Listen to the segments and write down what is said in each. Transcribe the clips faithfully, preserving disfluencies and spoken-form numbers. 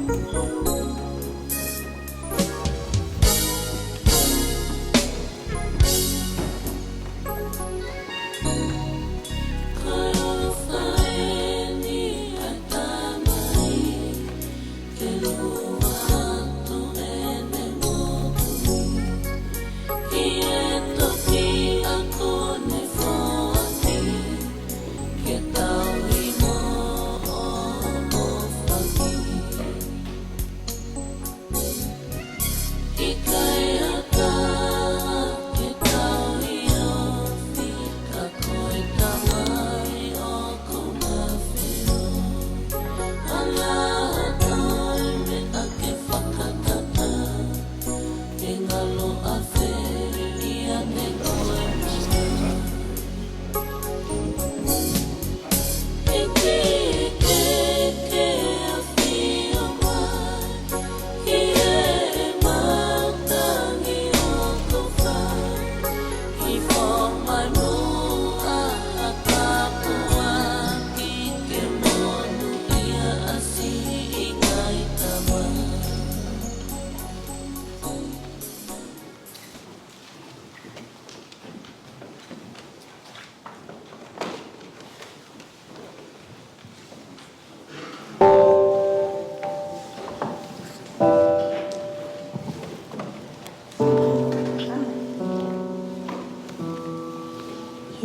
You're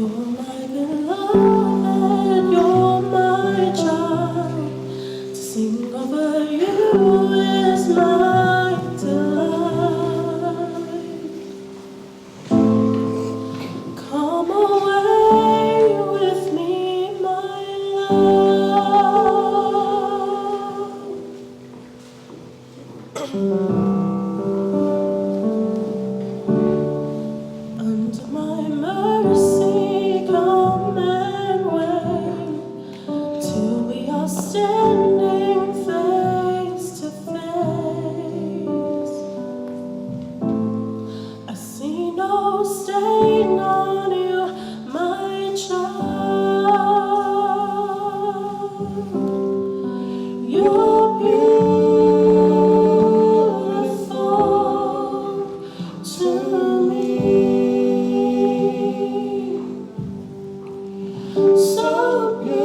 my beloved, you're my child. To sing over you is my delight. Come away with me, my love. Under my mercy, come and wait till we are standing face to face. I see no stain on you, my child. You're beautiful to me. So beautiful.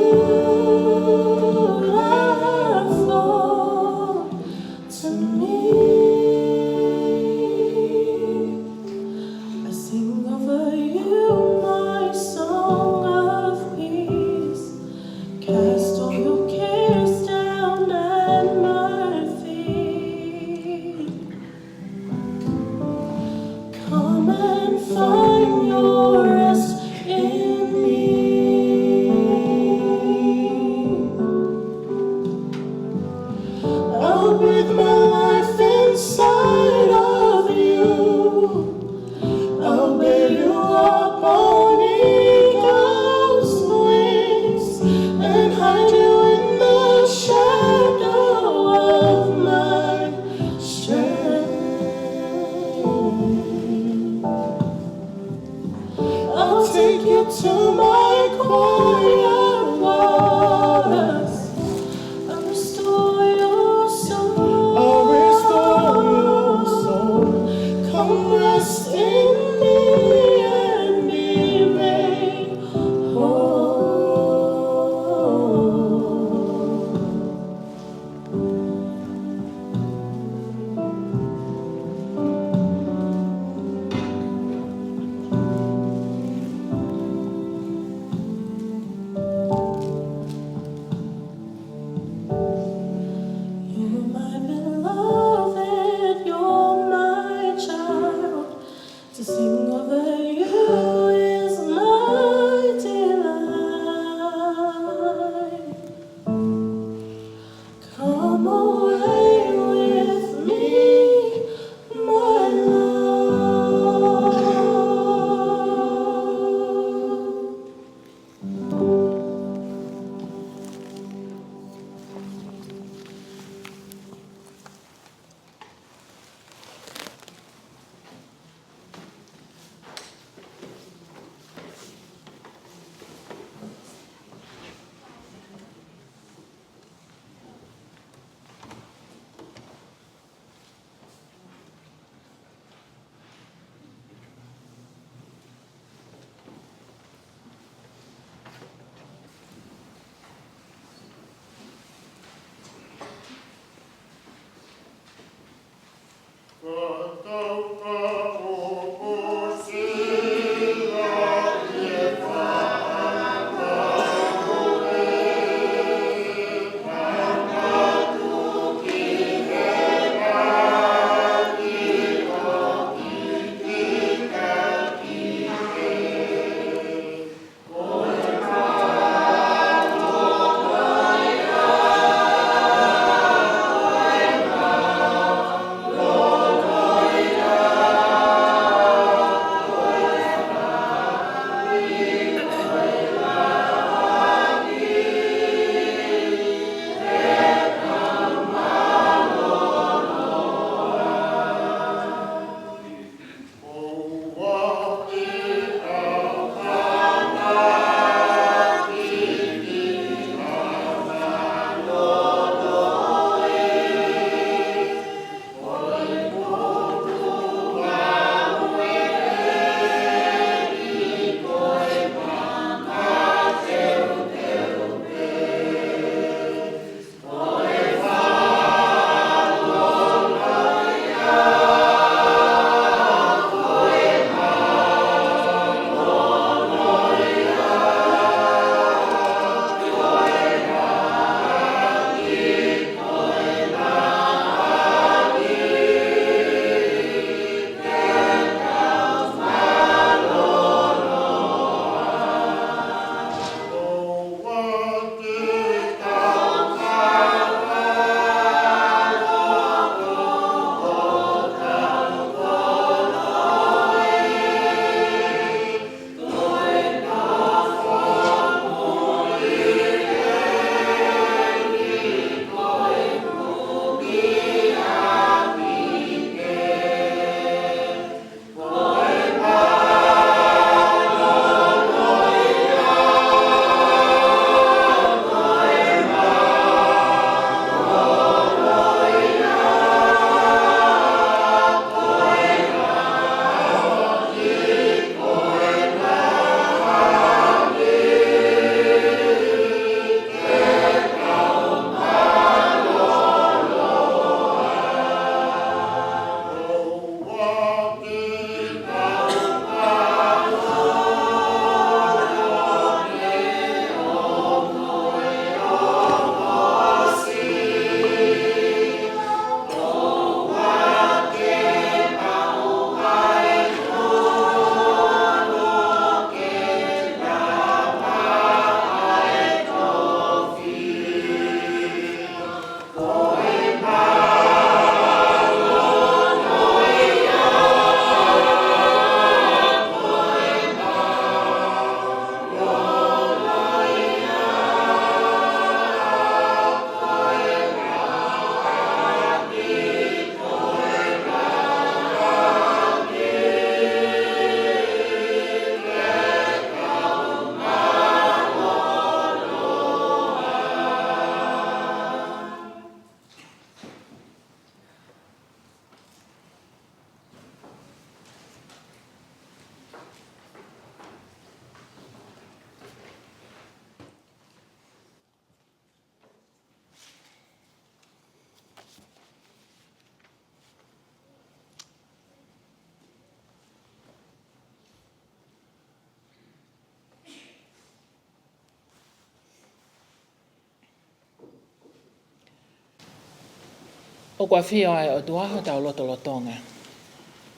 ʻOku ʻafio ʻa e ʻOtua ʻi hotau lotolotonga.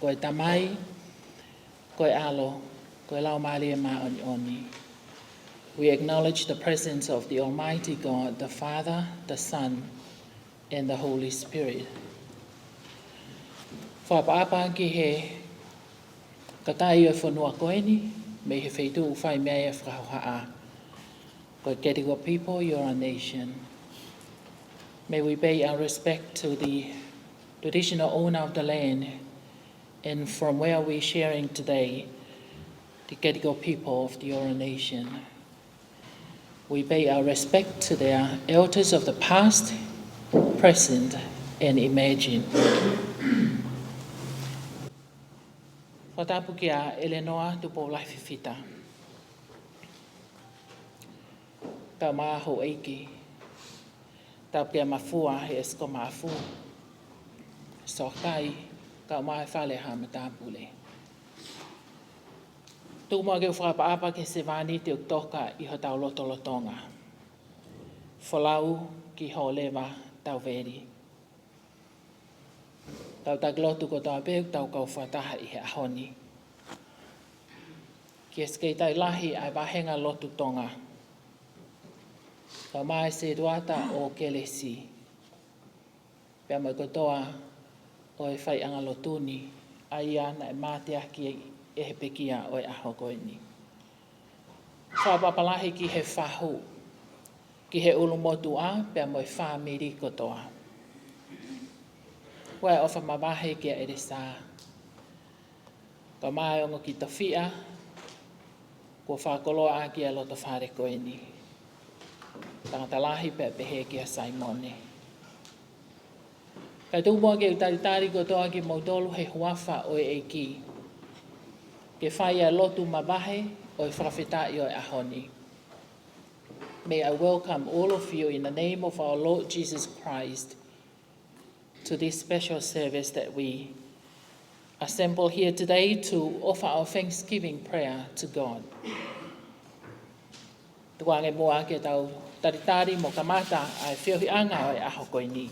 Ko e Tamai, ko e ʻAlo, ko e Laumālie Māʻoniʻoni. We acknowledge the presence of the Almighty God, the Father, the Son, and the Holy Spirit. Fakaʻapaʻapa ki he kakai ʻo e fonua ko eni, mei he feituʻu ʻoku fai mei ai e fakahohaʻa. Ko e Gadigal people, you're a nation. May we pay our respect to the traditional owner of the land and from where we're sharing today, the Gadigal people of the Eora Nation. We pay our respect to their elders of the past, present, and emerging. Fakatapu kia ʻElenoa Tupoulahi Fifita. Kae ʻumaʻā houʻeiki. Tapu kia Mafua he ʻEsiko Maʻafu. Soakai, kae ʻumaʻā e fale ʻa e matāpule. Tuku muʻa ke u fakaʻapaʻapa ki he sevāniti ʻoku toka ʻi hotau lotolotonga. Folau ki Hōleva Tauveli. Kau taki lotu kotoa pē ʻoku tau kau fakataha ʻi he ʻaho ni. Ki he Sekelitali Lahi ʻa e Vāhenga Lotu Tonga. Kae ʻumaʻā e Setuata ʻo Kelesi. Pea mo e kotoa ʻo e faiʻanga lotu ni, ʻa ia naʻe mateaki ʻe he pekia ʻo e ʻaho ko eni. Fakaʻapaʻapa lahi ki he fahu, ki he ʻulumotuʻa, pea mo e fāmili kotoa. Ko e ʻofa mavahe kia ʻElesa. Kae ʻumaʻā e ongo kiʻi tofiʻa, kuo fakakoloa ʻaki ʻa e loto fale ko eni. Tangata lahi pea pehē kia Saimone. Kae tuku muʻa ke u talitali kotoa kimoutolu he huafa ʻo e ʻEiki. Ke fai ʻa e lotu mavahe ʻo e fakafetaʻi ʻo e ʻaho ni. May I welcome all of you in the name of our Lord Jesus Christ to this special service that we assemble here today to offer our thanksgiving prayer to God. Tuku ange muʻa ke tau talitali mo kamata ʻa e feohiʻanga ʻo e ʻaho ko eni.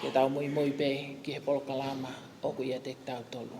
Ke tau muimui pē ki he polokalama ʻoku ʻiate kitautolu.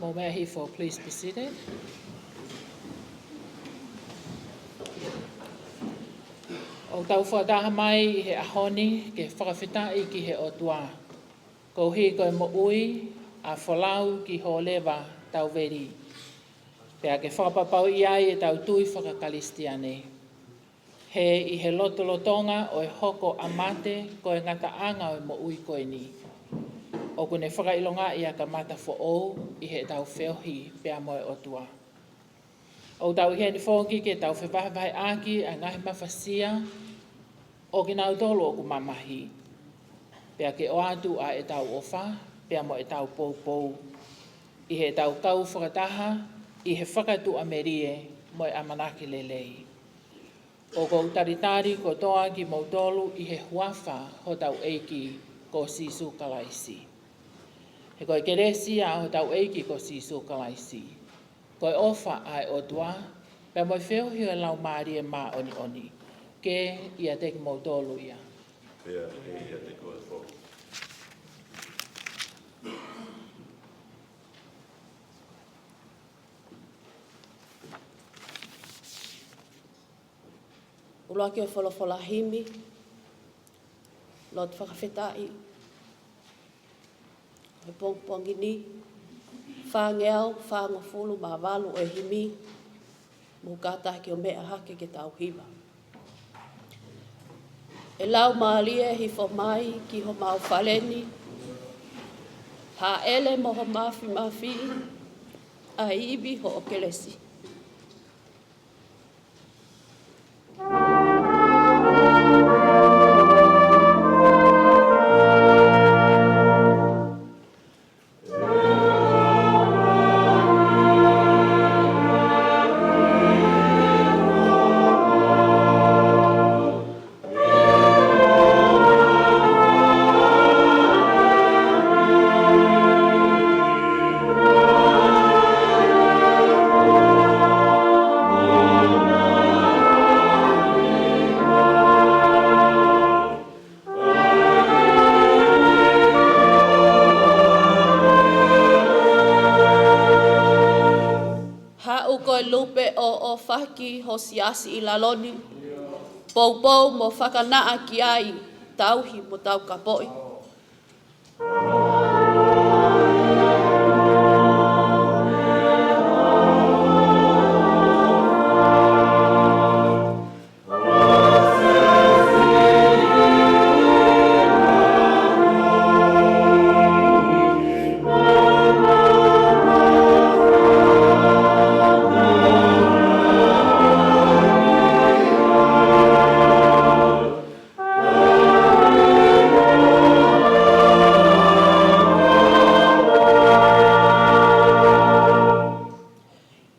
Mou meʻa hifo, please be seated. ʻOku tau fakataha mai he ʻaho ni ke fakafetaʻi ki he ʻOtua. Koeʻuhi ko e moʻui ʻa Folau ki Hōleva Tauveli. Pea ke fakapapauʻi ai ʻetau tui fakakalisitiane. He ʻi he lotolotonga ʻo e hoko ʻa mate ko e ngataʻanga ʻo e moʻui ko eni. ʻOku ne fakaʻilongaʻi ʻa e kamata foʻou ʻi heʻetau feohi pea mo e ʻOtua. ʻOku tau ʻi heni foki ke tau fevahevaheʻaki ʻa e ngaahi mafasia ʻo kinautolu ʻoku mamahi. Pea ke ʻoatu ʻa ʻetau ʻofa, pea mo ʻetau poupou. ʻi heʻetau kau fakataha ʻi he fakatuʻamelie mo e ʻamanaki lelei. ʻOku ou talitali kotoa kimoutolu ʻi he huafa hotau ʻEiki ko Sīsū Kalaisi. He ko e kelesi ʻa hotau ʻEiki ko Sīsū Kalaisi, ko e ʻofa ʻa e ʻOtua, pea mo e feohi ʻo e Laumālie Māʻoniʻoni, ke ʻiate kimoutolu ia. Pea ke ʻiate koe foki. ʻUluaki ʻo e folofola himi, lotu fakafetaʻi ʻo e pongipongi ni, fāngeau fāngofulu mā valu ʻo e himi, mou kātaki ʻo meʻa hake ke tau hiva. ʻE Laumālie, hifo mai ki homau fale ni, hāʻele mo ho māfimafi, ʻa e ivi hoʻo kelesi. Haʻu ko e lupe ʻoʻofa ki ho siasi ʻi lalo ni, poupou mo fakanaʻa ki ai, tauhi mo taukapoʻi.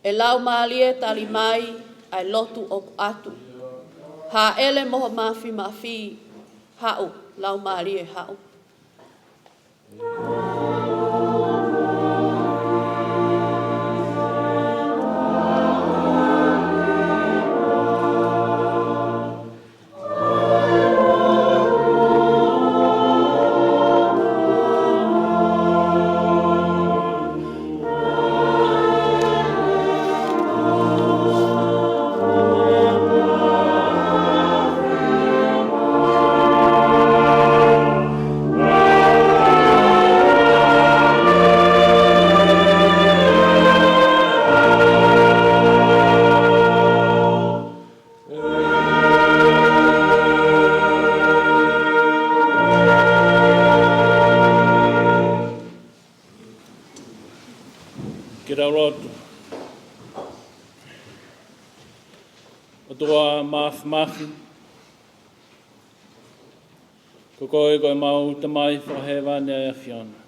ʻE Laumālie, tali mai ʻa e lotu ʻoku ʻatu. Hāʻele mo ho māfimafi, haʻu, Laumālie, haʻu. Ke tau lotu. ʻOtua Māfimafi, ko koe ko ʻemau Tamai fakahēvani ʻa e ʻAfiona.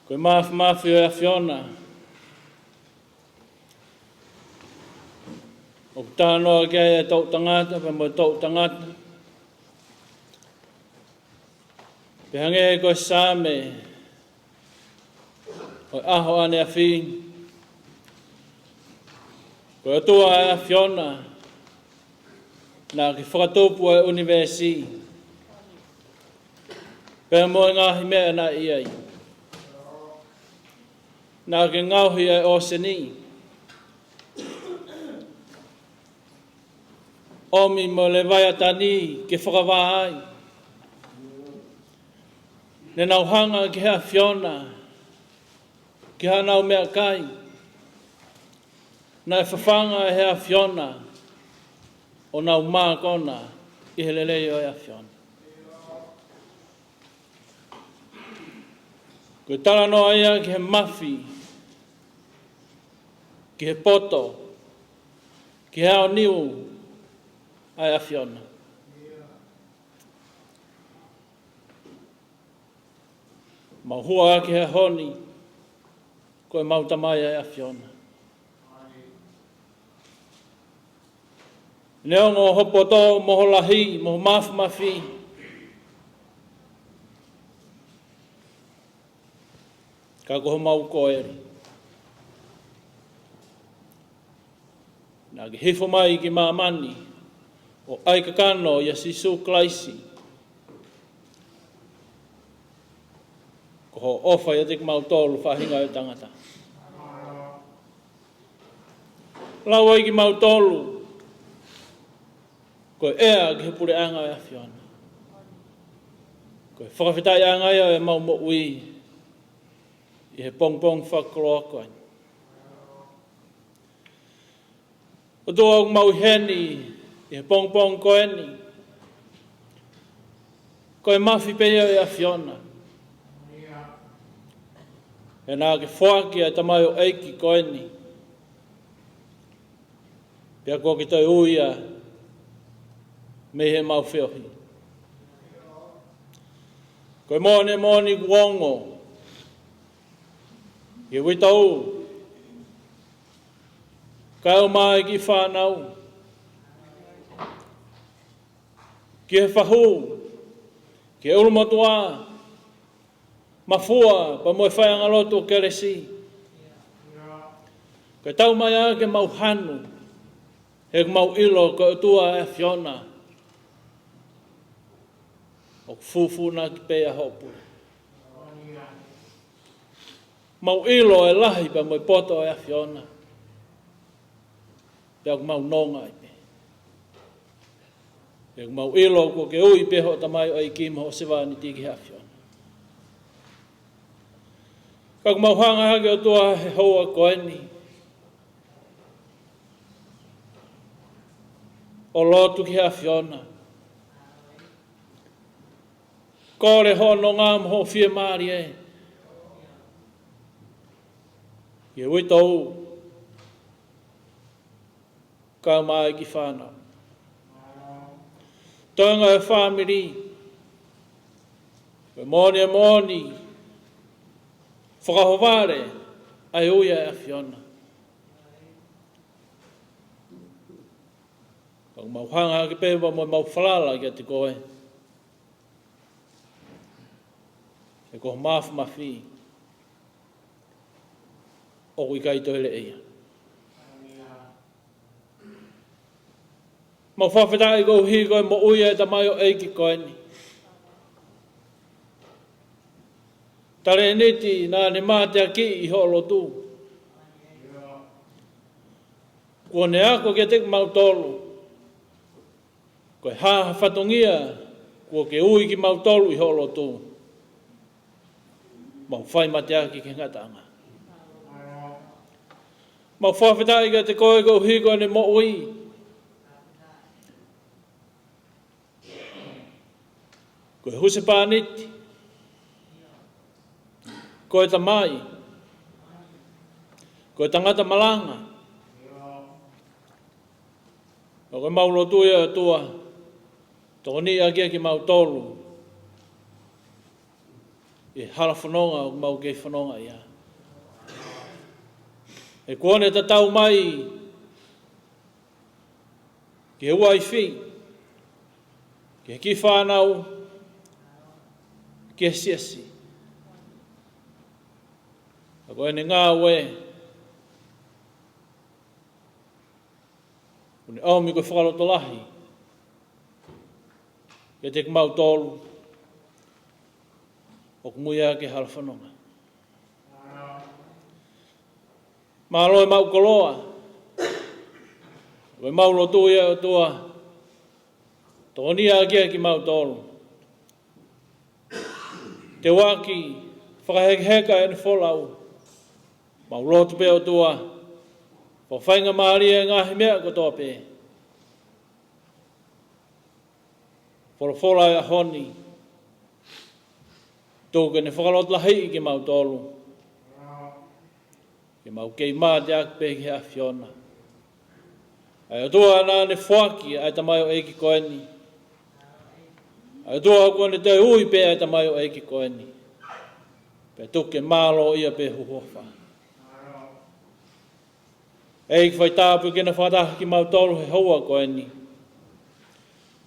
Ko e māfimafi ʻo e ʻAfiona ʻoku talanoa ki ai e toʻu tangata pea mo e toʻu tangata. Pea hangē ko e Saame ʻo e ʻaho ʻaneafi, ko e ʻOtua ʻa e ʻAfiona naʻa ke fakatupu ʻa e ʻunivēsi pea mo e ngaahi meʻa naʻe ʻi ai. Naʻa ke ngaohi ʻa e ʻōseni, ʻomi mo e Levaiatani ke fakavā ai. Ne nau hanga ki he ʻAfiona, ki haʻanau meʻakai. Naʻe fafanga ʻe he ʻAfiona ʻo nau mākona ʻi he lelei ʻo e ʻAfiona. Ko e talanoa ia ki he mafi, ki he poto, ki he aoniu ʻa e ʻAfiona. Mau hū ʻaki he ʻaho ni, ko ʻemau Tamai ʻa e ʻAfiona. Neongo ho poto mo ho lahi mo ho māfimafi, ka ko homau Koeli. Naʻa ke hifo mai ki māmani ʻo ʻai kakano ʻia Sīsū Kalaisi, ko hoʻo ʻofa ʻiate kimautolu faʻahinga ʻo e tangata. Lau ai kimautolu ko e ʻea ki he puleʻanga ʻo e ʻAfiona. Ko e fakafetaʻiʻanga ia ʻo ʻemau moʻui ʻi he pongipongi fakakoloa ko eni. ʻOtua, ʻoku mau ʻi heni ʻi he pongipongi ko eni, ko e mafi pē ia ʻo e ʻAfiona. He naʻa ke foaki ʻa e tamaioʻeiki ko eni, pea kuo ke toe ui ia mei heʻemau feohi. Ko e moʻoni, moʻoni kuo ongo ʻi he uitou, kae ʻumaʻā e kiʻi fānau, ki he fahu, ki he ʻulumotuʻa, mafua, pea mo e faiʻanga lotu ʻo kelesi. Ko e tau mai ā ke mau hanu, he ʻoku mau ʻilo ko e ʻOtua ʻa e ʻAfiona ʻoku fufū ʻaki pē ʻa hoʻo pule. Mau ʻilo e lahi pea mo e poto ʻo e ʻAfiona, pea ʻoku mau nonga ai pē. He ʻoku mau ʻilo kuo ke ui pē hoʻo tamaioʻeiki mo hoʻo sevāniti ki he ʻAfiona. Ka ʻoku mau hanga hake, ʻOtua, he houa ko eni ʻo lotu ki he ʻAfiona, kole hoʻo nonga mo hoʻo fiemālie ʻi he uitou, kae ʻumaʻā e kiʻi fānau. Toenga e fāmili, ko e moʻoni, e moʻoni, fakaʻohovale ʻa e ui ʻa e ʻAfiona. Ka ʻoku mau hanga hake pē mo ʻemau falala kiate koe, he ko ho māfimafi ʻoku ʻikai toe leʻeia. Mau fakafetaʻi koeʻuhi ko e moʻui ʻa e tamaioʻeiki ko eni. Talēniti naʻa ne mateakiʻi ʻi hoʻo lotu, kuo ne ako kiate kimautolu ko e hā ha fatongia kuo ke ui kimautolu ʻi hoʻo lotu. Mau fai mateaki ki he ngataʻanga. Mau fakafetaʻi kiate koe koeʻuhi ko ʻene moʻui ko e husepāniti, ko e tamai, ko e tangata malanga. Ka ko ʻemau lotu ia, ʻOtua, tokoniʻi ʻaki kimautolu ʻi he hala fononga ʻoku mau kei fononga ai. He kuo ne tatau mai ki he uaifi, ki he kiʻi fānau, ki he siasi. Ka ko ʻene ngāue, kuo ne ʻomi ko e fakalotolahi kiate kimautolu ʻoku muiaki he hala fononga. Mālō ʻemau koloa, ko ʻemau lotu ia, ʻOtua, tokoniʻi ʻaki kimautolu. Teuaki, fakahekeheka ʻene folau. Mau lotu pē, ʻOtua, fakafaingamālie e ngaahi meʻa kotoa pē. Folofola e ʻaho ni, tuku ke ne fakalotolahiʻi kimautolu, ke mau kei mateaki pē ki he ʻAfiona. ʻA e ʻOtua naʻa ne foaki ʻa e tamaioʻeiki ko eni. ʻA e ʻOtua kuo ne toe ui pē ʻa e tamaioʻeiki ko eni. Pea tuku ke mālō ia pē ho huafa. ʻEiki, fai tāpuekina fakataha kimautolu he houa ko eni.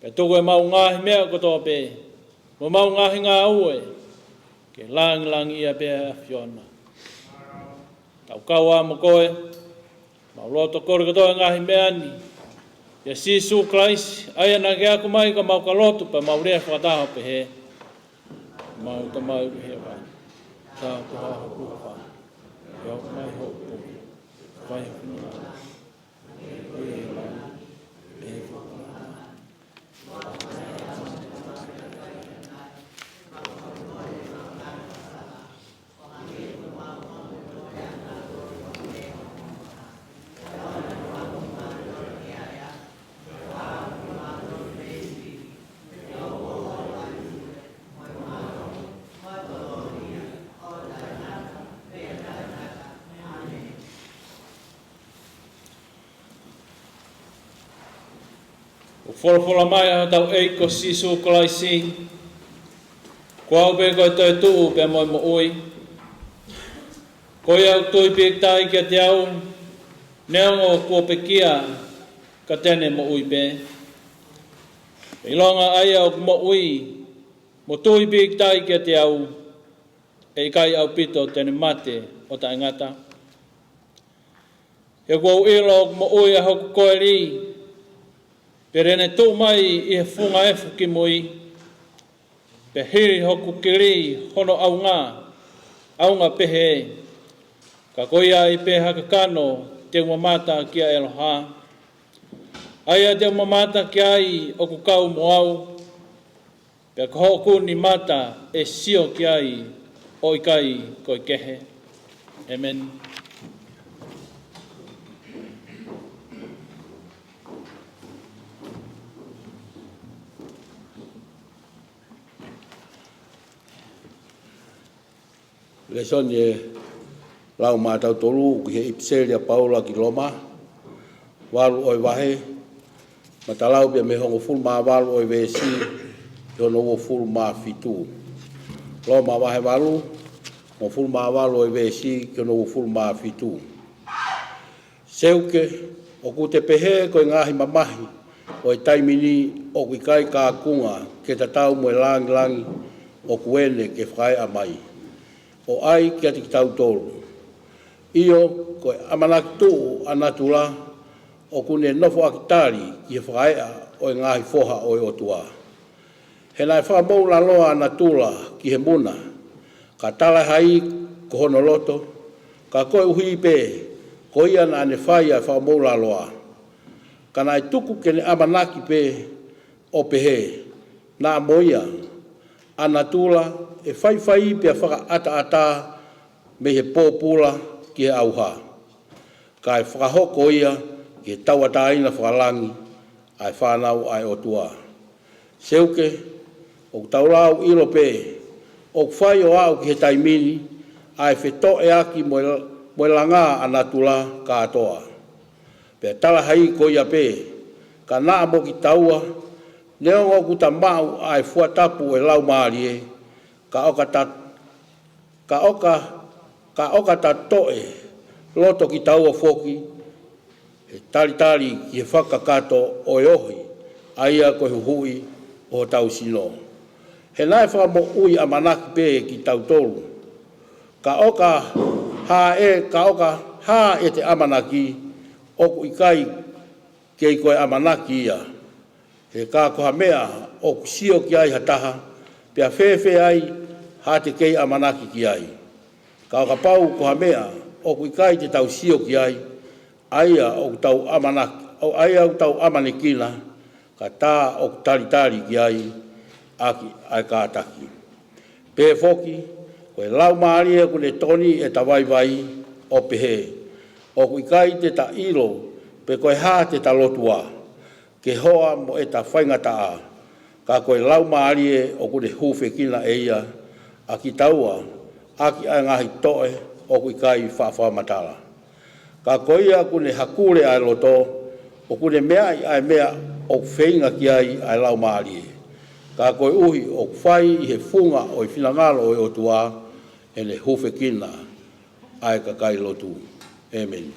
Pea tuku ʻemau ngaahi meʻa kotoa pē, mo ʻemau ngaahi ngāue, ke langilangiʻia pē ʻa e ʻAfiona. Tau kau ā mo koe, mau loto kole kotoa e ngaahi meʻa ni ʻia Sīsū Kalaisi, ʻa ia naʻa ke ako mai ka mau ka lotu pea mau lea fakataha ʻo pehē: Mau Tamai ʻi hēvani, tāpuhā ho huafa, ʻe hoko mai hoʻo puleʻanga, fai ho finangalo, ʻi hēvani, ʻi hēvani. ʻOku folofola mai ʻa hotau ʻEiki ko Sīsū Kalaisi: Ko au pē ko e toetuʻu pea mo e moʻui. Ko ia ʻoku tui pīkitai kiate au, neongo kuo pekia, ka te ne moʻui pē. Pea ʻilonga ʻa ia ʻoku moʻui mo tui pīkitai kiate au, ʻe ʻikai ʻaupito te ne mate ʻo taʻengata. He kuo u ʻilo ʻoku moʻui ʻa hoku koeli, pea te ne tuʻu mai ʻi he funga efu kimui. Pea hili hoku kili hono ʻaunga, ʻaunga pehē. Ka ko ia ai pē ha kakano te u mamata kia ʻEloha, ʻa ia te u mamata ki ai ʻoku kau mo au, pea ko hoku nima ʻe sio ki ai ʻo ʻikai ko e kehe. ʻĒmeni. Lēsoni ʻe lau maʻatautolu ki he ʻipiseli ʻa Paula ki Loma, valu ʻo e vahe, matalau pē mei he hongofulu mā valu ʻo e veesi ki hono uofulu mā fitu. Loma vahe valu, hongofulu mā valu ʻo e veesi ki hono uofulu mā fitu. Seuke, ʻoku te pehē ko e ngaahi mamahi ʻo e taimi ni ʻoku ʻikai kākunga ke tatau mo e langilangi ʻoku ʻene ke fakaeʻa mai, ʻo ʻai kiate kitautolu. ʻIo, ko e ʻamanaki tuʻu ʻa natula ʻoku ne nofoʻaki tali ki he fakaeʻa ʻo e ngaahi foha ʻo e ʻOtua. He naʻe fakamoʻulaloa ʻa natula ki he muna, ka talaʻehai ko hono loto, ka koeʻuhi pē ko ia naʻa ne fai ʻa e fakamoʻulaloa. Ka naʻe tuku ke ne ʻamanaki pē ʻo pehē, naʻa mo ia, ʻa natula ʻe faifai pea fakaʻataʻatā mei he pōpula ki he ʻauha, kae fakahoko ia ki he tauʻatāina fakalangi ʻa e fānau ʻa e ʻOtua. Seuke, ʻoku tau lau ʻilo pē ʻoku fai ʻo aʻu ki he taimi ni ʻa e fetoʻeaki mo e, mo e langa ʻa natula kātoa. Pea talaʻehai ko ia pē, ka naʻa mo kitaua, neongo ʻoku ta maʻu ʻa e fuatapu ʻo e Laumālie, ka ʻoka ta, ka ʻoka, ka ʻoka ta toe loto kitaua foki, he talitali ki he fakakakato ʻo e ohi, ʻa ia ko e huhuʻi ʻo hotau sino. He naʻe fakamoʻui ʻamanaki pē kitautolu. Ka ʻoka hā ʻe, ka ʻoka hā ʻete ʻamanaki, ʻoku ʻikai kei ko e ʻamanaki ia. He ka ko ha meʻa ʻoku sio ki ai ha taha, pea fēfē ai haʻate kei ʻamanaki ki ai? Ka ʻo kapau ko ha meʻa ʻoku ʻikai te tau sio ki ai, ʻa ia ʻoku tau ʻamanaki, ʻo ʻa ia ʻoku tau ʻamanekina, ka tā ʻoku talitali ki ai ʻaki ʻa e kātaki. Pehē foki, ko e Laumālie ʻoku ne tokoni ʻeta vaivai ʻo pehē, ʻoku ʻikai te ta ʻilo pe ko e hā te ta lotua ke hoa mo ʻeta faingataʻa, ka ko e Laumālie ʻoku ne hūfekina ʻe ia ʻa kitaua ʻaki ʻa e ngaahi toe ʻoku ʻikai faʻa fakamatala. Ka ko ia ʻoku ne hakule ʻa e loto, ʻoku ne meaʻi ʻa e meʻa ʻoku feinga ki ai ʻa e Laumālie. Ka koeʻuhi ʻoku fai ʻi he funga ʻo e finangalo ʻo e ʻOtua, ʻene hūfekina ʻa e kakai lotu. ʻĒmeni.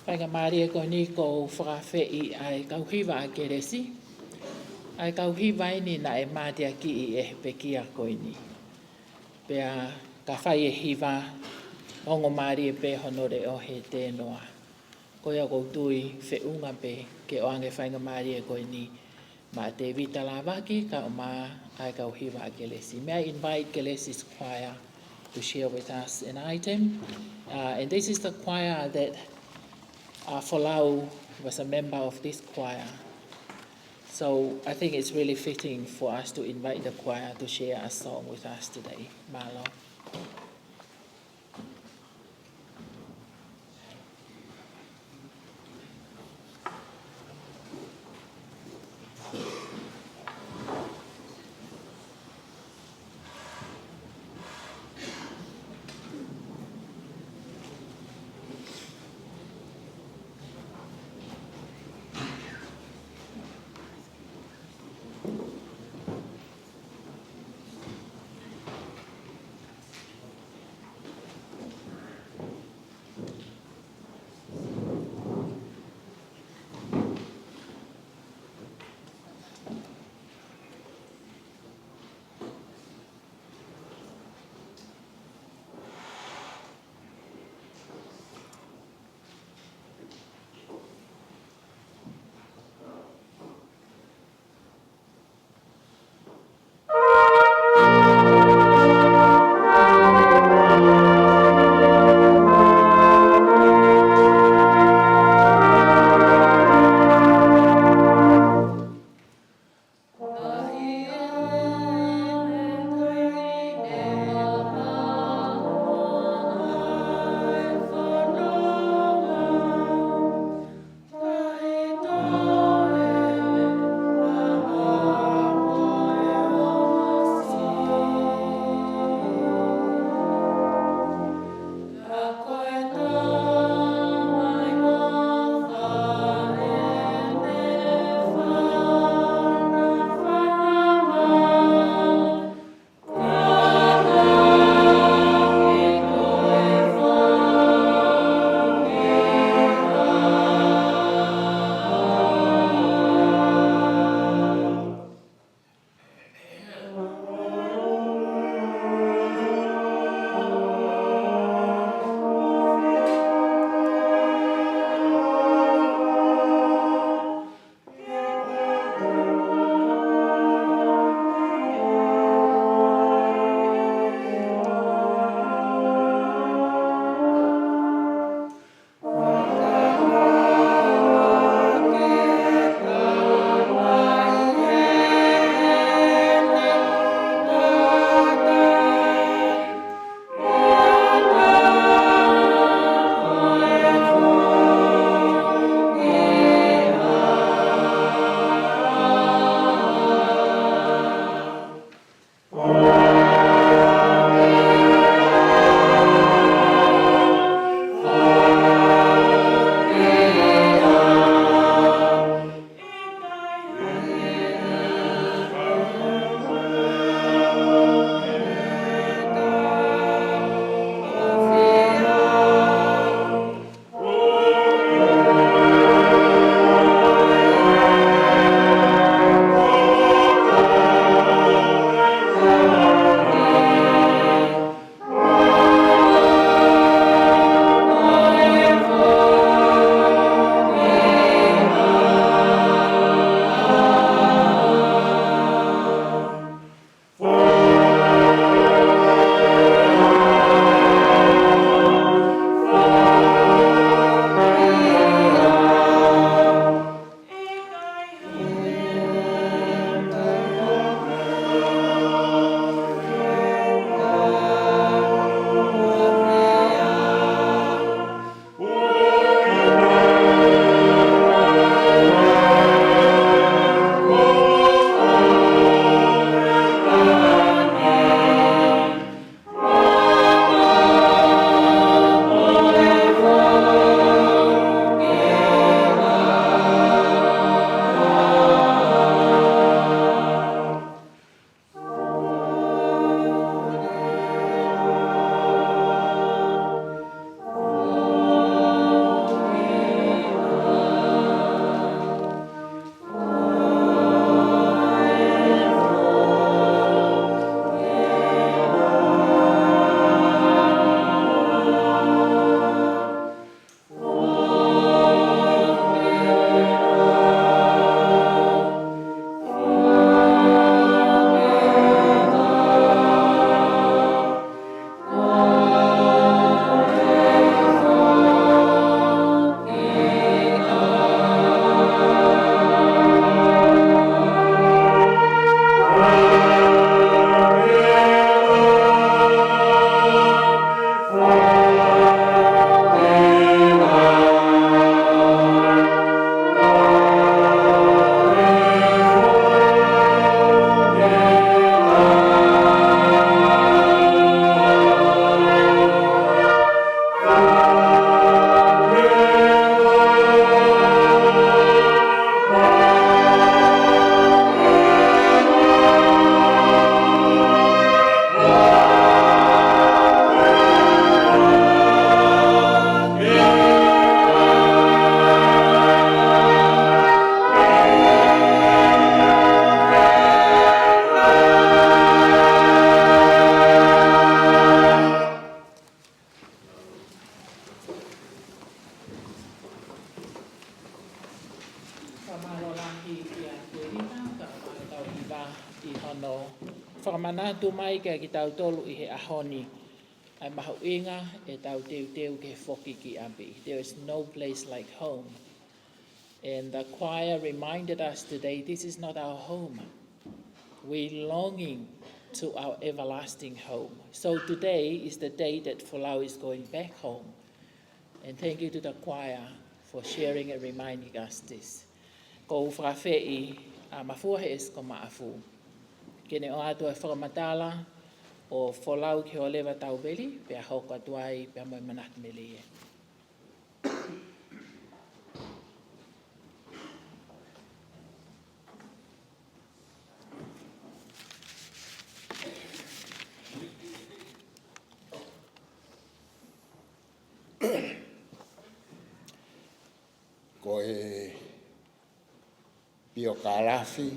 Faingamālie ko eni ʻoku ou fakaafeʻi ʻa e kau hiva ʻa Kelesi. ʻA e kau hiva eni naʻe mateakiʻi ʻe he pekia ko eni. Pea ka fai e hiva, ongo mālie pē hono leʻo he tēnoa. Ko ia ʻoku ou tui feʻunga pē ke ʻoange faingamālie ko eni maʻa Tēvita Lāvaki kae ʻumaʻā ʻa e kau hiva ʻa Kelesi. May I invite Kelesi's choir to share with us an item? Uh, and this is the choir that uh, Folau was a member of this choir. So I think it's really fitting for us to invite the choir to share a song with us today. Mālō. ʻi hono fakamanatu mai kiate kitautolu ʻi he ʻaho ni ʻa e mahuʻinga ʻetau teuteu ke foki ki ʻapi. There is no place like home. And the choir reminded us today, this is not our home. We longing to our everlasting home. So today is the day that Folau is going back home. And thank you to the choir for sharing and reminding us this. Ko u fakafeʻi ʻa Mafua Heʻesi ko Maʻafu ke ne ʻoatu e fakamatala ʻo Folau ki Holeva Tauveli, pea hoko atu ai pea mo e manatu melie. Ko e piokalafi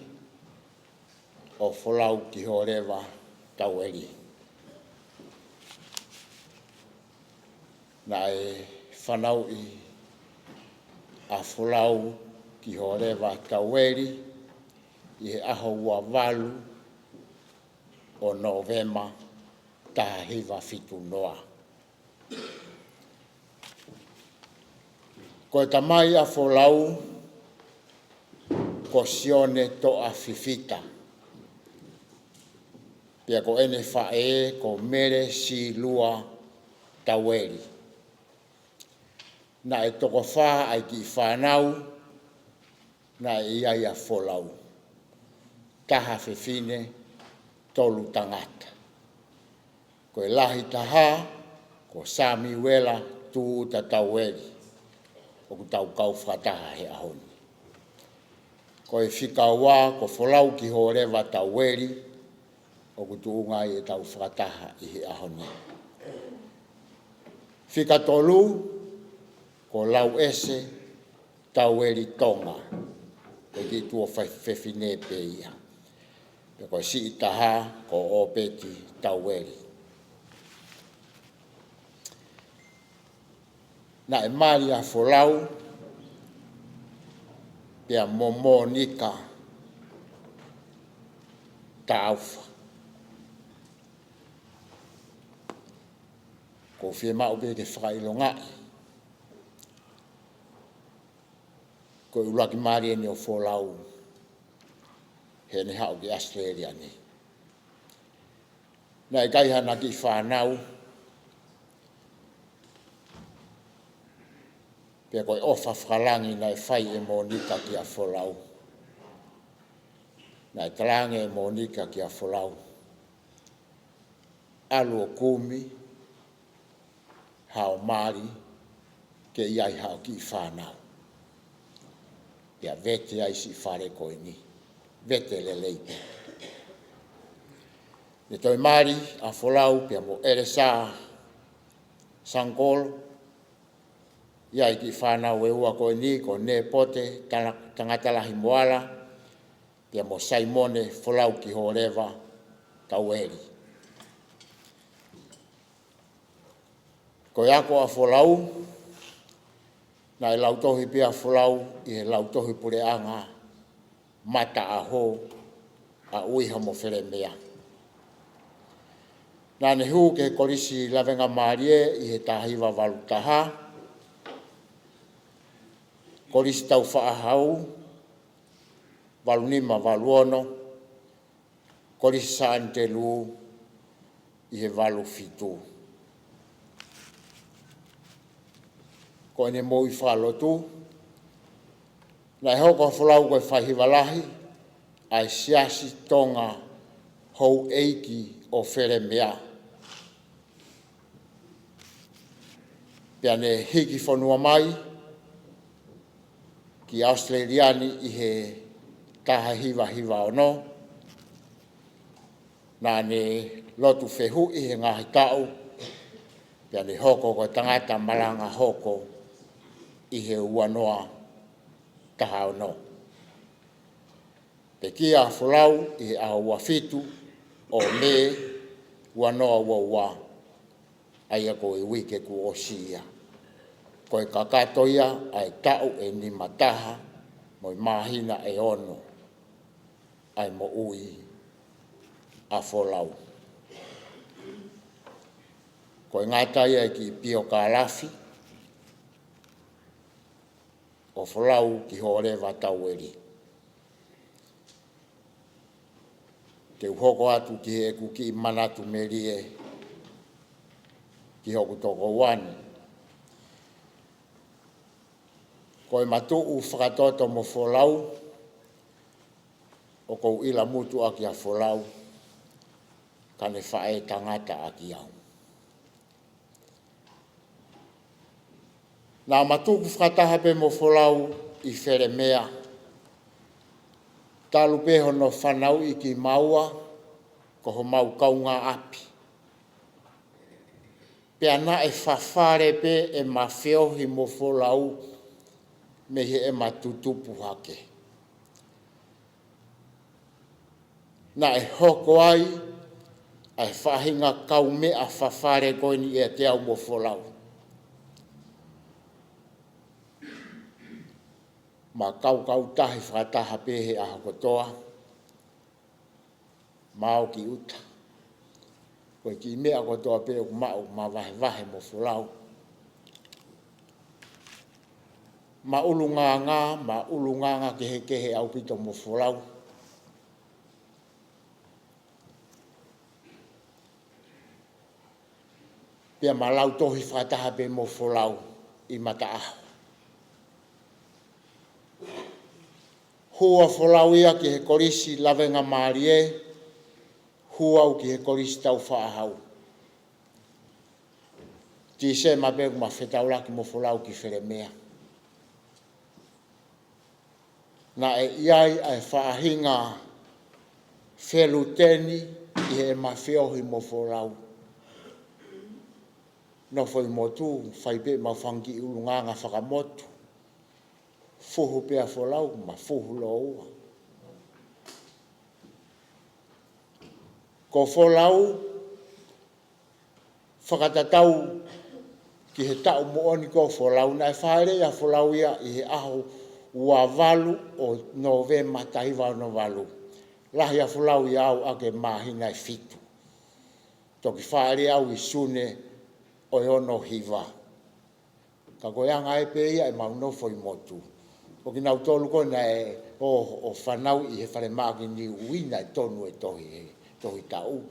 ʻo Folau ki Holeva Tauveli. Naʻe fanauʻi ʻa Folau ki Holeva Tauveli ʻi he ʻaho ua valu ʻo Nōvema taha hiva fitu noa. Ko e tamai ʻa Folau ko Sione Toʻa Fifita, pea ko ʻene faʻē ko Mele Silua Tauveli. Naʻe toko fā ʻa e kiʻi fānau naʻe ʻi ai ʻa Folau, taha fefine, tolu tangata. Ko e lahi taha ko Samiuela Tuʻuta Tauveli, ʻoku tau kau fakataha he ʻaho ni. Ko e fika ua ko Folau ki Holeva Tauveli, ʻoku tuʻunga ai ʻetau fakataha ʻi he ʻaho ni. Fika tolu ko Lauʻese Tauveli Tonga, ko e kiʻi tuofefine pē ia. Pea ko e siʻi taha ko ʻŌpeti Tauveli. Naʻe mali ʻa Folau pea mo Monika Taufa. Ko u fiemaʻu pē ke fakaʻilongaʻi ko e ʻuluaki mali eni ʻo Folau heʻene haʻu ki ʻAositelēlia ni. Naʻe ʻikai hana kiʻi fānau, pea ko e ʻofa fakalangi naʻe fai ʻe Monika kia Folau. Naʻe talaange ʻe Monika kia Folau, ʻalu ʻo kumi haʻo mali ke ʻi ai haʻo kiʻi fānau. Pea vete ai siʻi fale ko eni. Vete lelei pē. Ne toe mali ʻa Folau pea mo ʻElesa Sangolo. ʻI ai kiʻi fānau ʻe ua ko eni, ko Nepote Tana-, Tangatalahi Moala, pea mo Saimone Folau ki Holeva Tauveli. Ko e ako ʻa Folau, naʻe lautohi pē ʻa Folau ʻi he lautohi puleʻanga Mataʻaho ʻa ʻUiha mo Felemea. Naʻa ne hū ki he Kolisi Lavengamālie ʻi he taha hiva valu taha, Kolisi Taufaʻāhau valu nima valu ono, Kolisi Sānitelū ʻi he valu fitu. Ko ʻene moʻui fakalotu, naʻe hoko ʻa Folau ko e faihiva lahi ʻa e Siasi Tonga Houʻeiki ʻo Felemea. Pea ne hiki fonua mai ki ʻAositelēlia ni ʻi he taha hiva hiva ono. Naʻa ne lotu fehuʻi he ngaahi taʻu, pea ne hoko ko e tangata malanga hoko ʻi he ua noa taha ono. Pekia ʻa Folau ʻi he ʻaho ua fitu ʻo Mē ua noa ua ua, ʻa ia ko e uike kuo ʻosi ia. Ko e kakato ia ʻa e taʻu ʻe nima taha mo e māhina ʻe ono ʻa e moʻui ʻa Folau. Ko e ngata ia ʻi he kiʻi piokalafi ʻo Folau ki Hōleva Taueli. Te u hoko atu ki heʻeku kiʻi manatu melie ki hoku tokoua ni. Ko ʻema tuʻu fakatoto mo Folau, ʻoku ou ʻilamutu ʻaki ʻa Folau, ka ne faʻētangata ʻaki au. Naʻá ma tuku fakataha pē mo Folau ʻi Felemea, talu pē hono fanauʻi kimaua ko homau kaungāʻapi. Pea naʻe fafale pē ʻema feohi mo Folau mei heʻema tutupu hake. Naʻe hoko ai ʻa e faʻahinga kaumeʻa fafale ko eni ʻiate au mo Folau. Ma kaukau tahi fakataha pē he ʻaho kotoa, ma ō ki ʻuta. Ko e kiʻi meʻa kotoa pē ʻoku maʻu, ma vahevahe mo Folau. Ma ʻulungaanga, ma ʻulungaanga kehekehe ʻaupito mo Folau. Pea ma lautohi fakataha pē mo Folau ʻi mataʻaho. Hū ʻa Folau ia ki he Kolisi Lavengamālie, hū au ki he Kolisi Taufaʻāhau. Tīsema pē ʻoku ma fetaulaki mo Folau ki Felemea. Naʻe ʻi ai ʻa e faʻahinga feluteni ʻi heʻema feohi mo Folau. Nofo ʻi motu, fai pē ʻemau fanga kiʻi ʻulungaanga fakamotu. Fuhu pē ʻa Folau, ma fuhu lōua. Ko Folau, fakatatau ki he taʻu moʻoni ko Folau, naʻe fāʻeleʻi ʻa Folau ia ʻi he ʻaho ua valu ʻo Nōvema taha hiva ono valu. Lahi ʻa Folau ʻia au ʻaki e māhina ʻe fitu. Toki fāʻeleʻi au ʻi Sune ʻo e ono hiva. Ka ko e anga ē pē ia ʻemau nofo ʻi motu. Ko kinautolu ko ē naʻe ō, ō fanauʻi he Falemaʻa ki Niuʻi naʻe tonu e tohi, he tohi taʻu.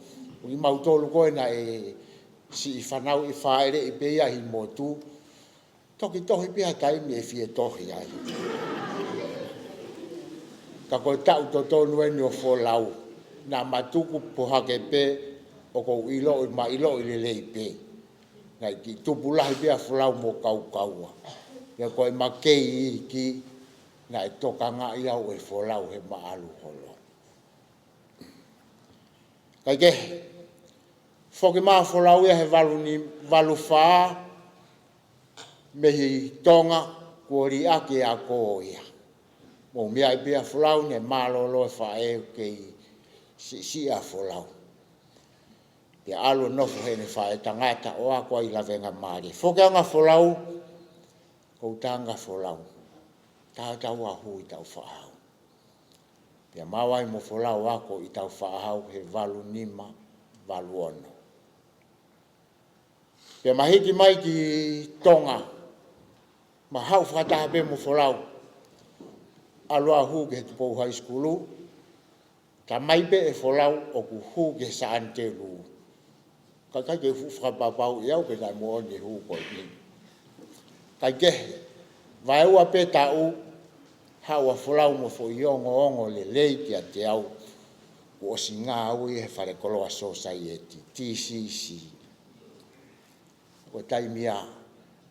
Ko kimautolu ko ē naʻe siʻi fanauʻi, fāʻeleʻi pē ia ʻi motu, toki tohi pē ha taimi ʻe fie tohi ai. Ka ko e taʻu totonu eni ʻo Folau, naʻá ma tuku pō hake pē, ʻoku ou ʻiloʻi, ma ʻiloʻi lelei pē. Naʻe kiʻi tupu lahi pē ʻa Folau mo Kaukaua. Pea ko ʻema kei iiki, naʻe tokangaʻi au ʻe Folau heʻema ʻalu holo. Kaikehe, foki mai ʻa Folau ia he valu ni, valu fā, mei Tonga, kuo liʻaki e ako ia. Mou meaʻi pē ʻa Folau, ne mālōlō e faʻē ʻoku kei siʻisiʻi ʻa Folau. Pea ʻalu ʻo nofo heʻene faʻētangata ʻo ako ai Lavengamālie. Foki ange ʻa Folau, ko u tala ange kia Folau, tatau ā hū ʻi Taufaʻāhau. Pea ma ō ai mo Folau ʻo ako ʻi Taufaʻāhau he valu nima, valu ono. Pea ma hiki mai ki Tonga, ma haʻu fakataha pē mo Folau. ʻAlu ʻo hū ki he Tupou High School, talamai pē ʻe Folau ʻoku hū ki he Saʻani Telū. Ka ʻikai ke u fuʻu fakapapauʻi au pe naʻe moʻoni e hū ko eni. Kaikehe, vaeua pē taʻu, haʻu ʻa Folau mo e foʻi ongoongo lelei kiate au, kuo ʻosi ngāue he Falekoloa Sōsaieti, T C C. Ko e taimi ia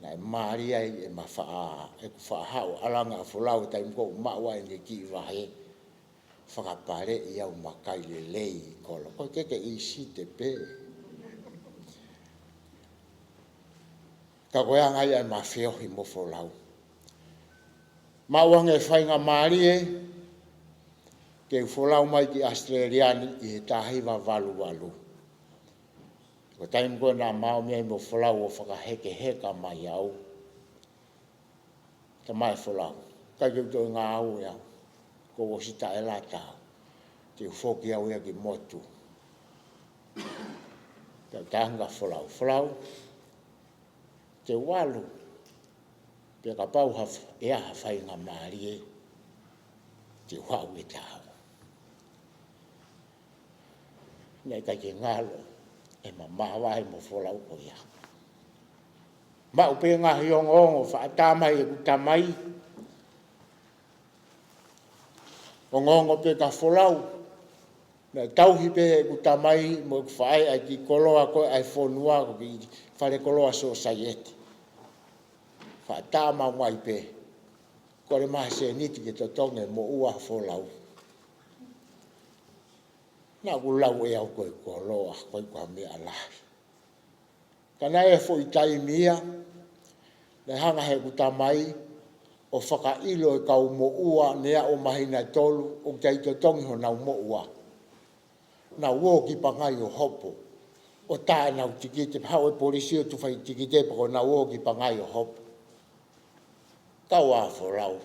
naʻe mālie ai ʻema faʻa, ʻeku faʻa haʻu ʻalu ange ʻa Folau, taimi ko ē ʻoku maʻu ai ʻene kiʻi vahe, fakapaleʻi au, ma kai lelei kolo. Ko e keke ʻi Site pē. Ka ko e anga ia ʻema feohi mo Folau. Maʻu ange e faingamālie ke u folau mai ki ʻAositelēlia ni ʻi he taha hiva valu valu. Ko e taimi ko ē naʻá ma ō mai ai mo Folau ʻo fakahekeheka mai au, talamai ʻe Folau, ʻikai ke u toe ngāue au, kuo u ʻosi taʻelata au. Te u foki au ia ki motu. Tanga Folau, Folau, te u ʻalu, pea kapau ha f-, ʻe ʻi ai ha faingamālie, te u haʻu ʻiate au. Naʻe ʻikai ke ngalo ʻema māvae mo Folau ko ia. Maʻu pē ngaahi ongoongo faʻa tā mai ʻeku tamai. Ongoongo pē kia Folau, naʻe tauhi pē ʻeku tamai mo ʻeku faʻē ʻa e kiʻi koloa ko ē ʻa e fonua, ko e kiʻi fale koloa sōsaieti. Faʻa tā maumau pē, kole mai ha sēniti ke totongi e moʻua ʻa Folau. Naʻa ku lau ʻe au ko e koloa, ʻikai ko ha meʻa lahi. Ka naʻe foʻi taimi ia, naʻe hanga heʻeku tamai ʻo fakaʻilo e kau moʻua naʻe ʻi ai ʻo mahina tolu ʻoku ʻikai totongi honau moʻua. Nau ō ki Pangai ʻo hopo, ʻo tā ʻenau tikite, haʻu e polisi ʻo tufa e tikite pea ko ʻenau ō ki Pangai ʻo hopo. Kau ʻa Folau.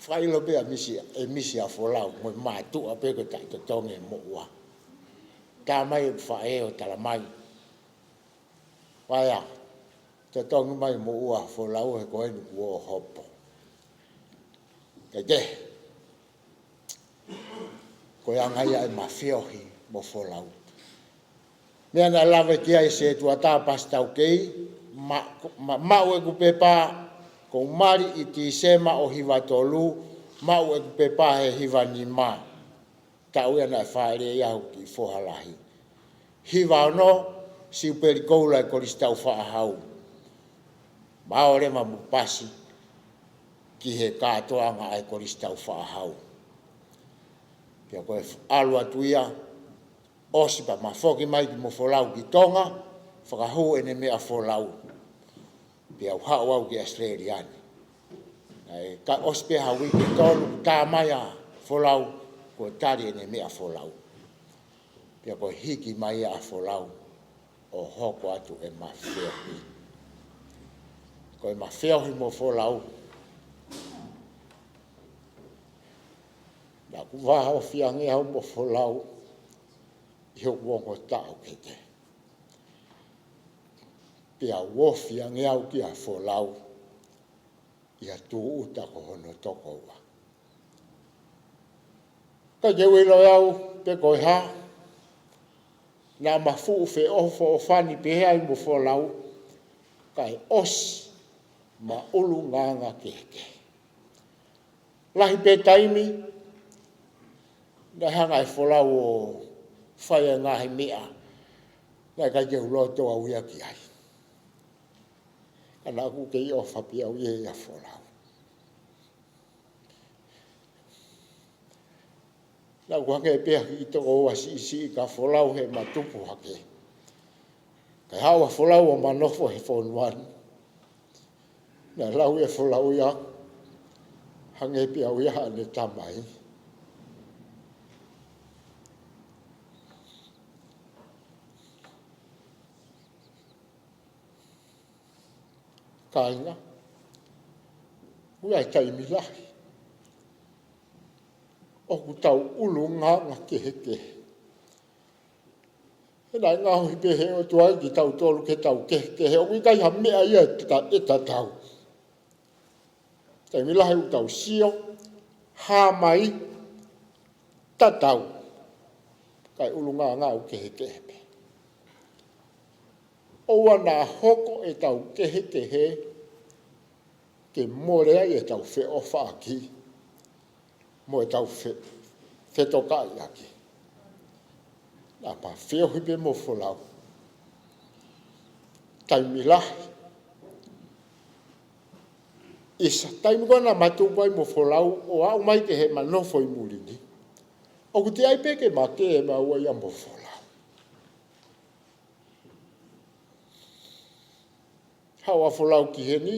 Fakaʻilo pē ʻa Misi, ʻe Misi ʻa Folau, mo e mātuʻa pē ko e taʻetotongi e moʻua. Tā mai e faʻē ʻo tala mai. Vaea, totongi mai moʻua ʻa Folau he ko eni kuo hopo. Kae kehe, ko e anga ia ʻema feohi mo Folau. Meʻa naʻe lave ki ai e sētuata Pasitā Taukei, ma-, ma-, maʻu ʻeku pepa, ko u mali ʻi Tīsema ʻo hiva tolu, maʻu ʻeku pepa he hiva nima. Taʻu ia naʻe fāʻeleʻi au ki Foha Lahi. Hiva ono, Siupeli Koula e Kolisi Taufaʻāhau. Maʻu leva mo pasi ki he kātoanga ʻa e Kolisi Taufaʻāhau. Pea ko e f-, ʻalu atu ia, ʻosi pea ma foki mai ki mo Folau ki Tonga, fakahū ʻene meʻa Folau. Pea u haʻu au ki ʻAositelēlia ni. ʻAi, ka ʻosi pē ha uike ʻe tolu, tā mai ʻa Folau, kuo tali ʻene meʻa Folau. Pea ko e hiki mai ʻa Folau, ʻo hoko atu ʻema feohi. Ko ʻema feohi mo Folau. Naʻa ku vāofi ange au mo Folau, ʻi hoku ongo taʻu kehekehe. Pea u ofi ange au kia Folau, ʻi ha tūʻuta ko hono toko ua. ʻIkai ke u ʻilo ʻe au pe ko e hā, naʻa ma fuʻu feʻofoʻofani pehē ai mo Folau, kae ʻosi ma ʻulungaanga kehekehe. Lahi pē taimi, naʻe hanga ʻe Folau ʻo fai e ngaahi meʻa naʻe ʻikai ke u loto au ia ki ai. Ka naʻa ku kei ʻofa pē au ia ʻia Folau. Naʻa ku hangē pē ha kiʻi tokoua siʻisiʻi kia Folau heʻema tupu hake. Kae haʻu ʻa Folau ʻo ma nofo he fonua ni. Naʻe lau ʻe Folau ia, hangē pē au ia haʻane tamai. Kāinga, ʻoku ʻi ai e taimi lahi ʻoku tau ʻulungaanga kehekehe. He naʻe ngaohi pē he ʻOtua kitautolu ke tau kehekehe. ʻOku ʻikai ha meʻa ia ʻe ta-, ʻe tatau. Taimi lahi ʻoku tau sio, hā mai, tatau. Kae ʻulungaanga ʻoku kehekehe pē. ʻOua naʻa hoko ʻetau kehekehe ke mole ai ʻetau feʻofaʻaki mo ʻetau fe-, fetokaʻiʻaki. Naʻa ma feohi pē mo Folau. Taimi lahi. ʻI he taimi ko ē naʻa ma tupu ai mo Folau, ʻo aʻu mai ki heʻema nofo ʻi muli ni, ʻoku teʻeki ai pē ke ma kē maua ia mo Folau. Haʻu ʻa Folau ki heni,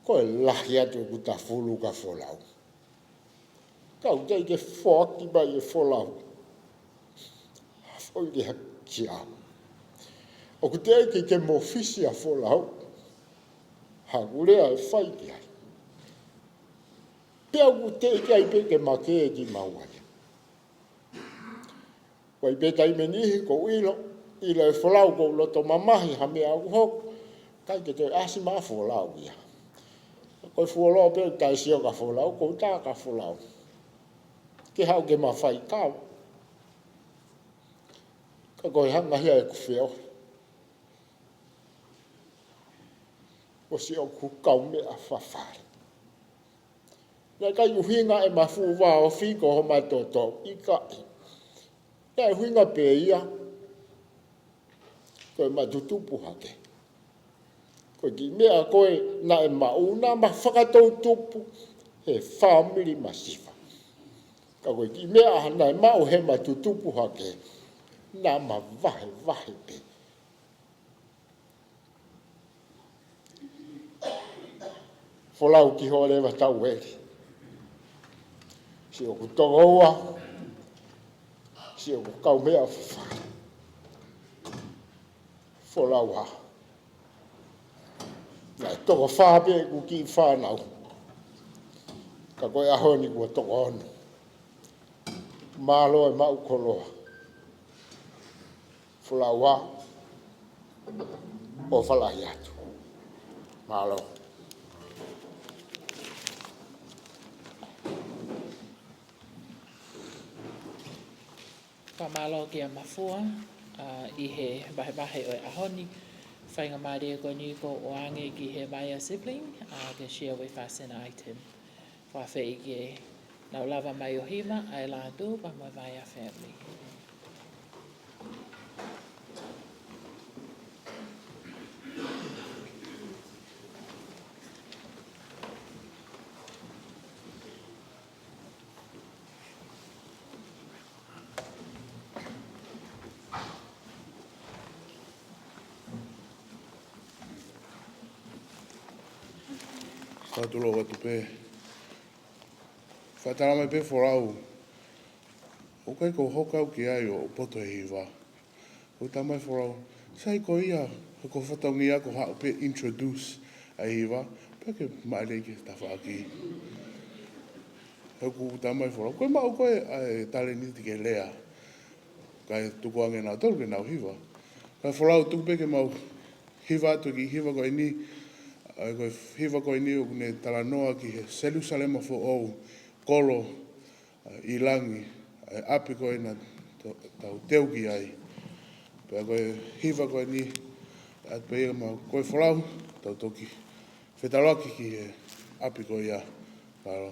ko e lahi atu ʻeku tafulu kia Folau. Ka ʻoku teʻeki ke foaki mai ʻe Folau ha foʻi lea kiate au. ʻOku teʻeki ke mōfisi ʻa Folau haʻaku lea ʻe fai ki ai. Pea ʻoku teʻeki ai pē ke ma kē kimaua ia. ʻOku ʻi ai pē taimi ʻe niʻihi ʻoku ou ʻilo, ʻIlo e folau ʻoku ou loto mamahi ha meʻa ʻoku hoko, ʻikai ke toe ʻasi mai ha folau ia. Ko e fuoloa pē ʻoku taʻe sio ki ha folau, ʻoku ou tā ki ha folau. Ke haʻu ke ma faikava. Ka ko e hanga ia ʻeku feohi, ʻo sio ki hoku kaumeʻa fafale. Naʻe ʻikai ʻuhinga ʻema fuʻu vāofi ko homa toto, ʻikai. Naʻe ʻuhinga pē ia ko ʻema tutupu hake. Ko e kiʻi meʻa ko ē naʻe maʻu, naʻa ma fakatou tupu he fāmili masiva. Ka ko e kiʻi meʻa naʻe maʻu heʻema tutupu hake, naʻa ma vahevahe pē. Folau ki hoʻo leva taueli. Sio ki hoku tokoua, sio ki hoku kaumeʻa fafale. Folau ā. Naʻe toko fā pē ʻeku kiʻi fānau. Ka ko e ʻaho ni kuo toko ono. Mālō e maʻu koloa. Folau ā, ʻofa lahi atu. Mālō. Fakamālō kia Mafua, ā, ʻi he vahevahe ʻo e ʻaho ni. Faingamālie ko eni kuo ʻoange ki he Vaea sibling, ā, ke share with us an item. Fakafeʻiloaki ke nau lava mai ʻo hiva ʻa e lātū pea mo e Vaea family. Faʻa tulou atu pē. Faʻa tala mai pē folau, ʻoku ʻikai ko hoku kau ki ai ʻo poto he hiva. ʻOku tala mai folau, sai ko ia, ko e fatongia ko haʻu pē introduce ʻa e hiva, pea ke maʻele ki he tafaʻaki. ʻOku tala mai folau, ko e maʻu ko ē ʻa e talēniti ke lea. Kae tukuange nautolu ke nau hiva. Kae folau, tuku pē ke mau hiva atu e kiʻi hiva ko eni, ʻa ia ko e hiva ko eni ʻoku ne talanoa ki he Selusalema foʻou, kolo, ʻa, ʻi langi, ʻa e ʻapi ko ē naʻa to-, tau teu ki ai. Pea ko e hiva ko eni, ʻoatu pē ia maʻa koe folau, tau toki fetaulaki ki he ʻapi ko ia. Mālō.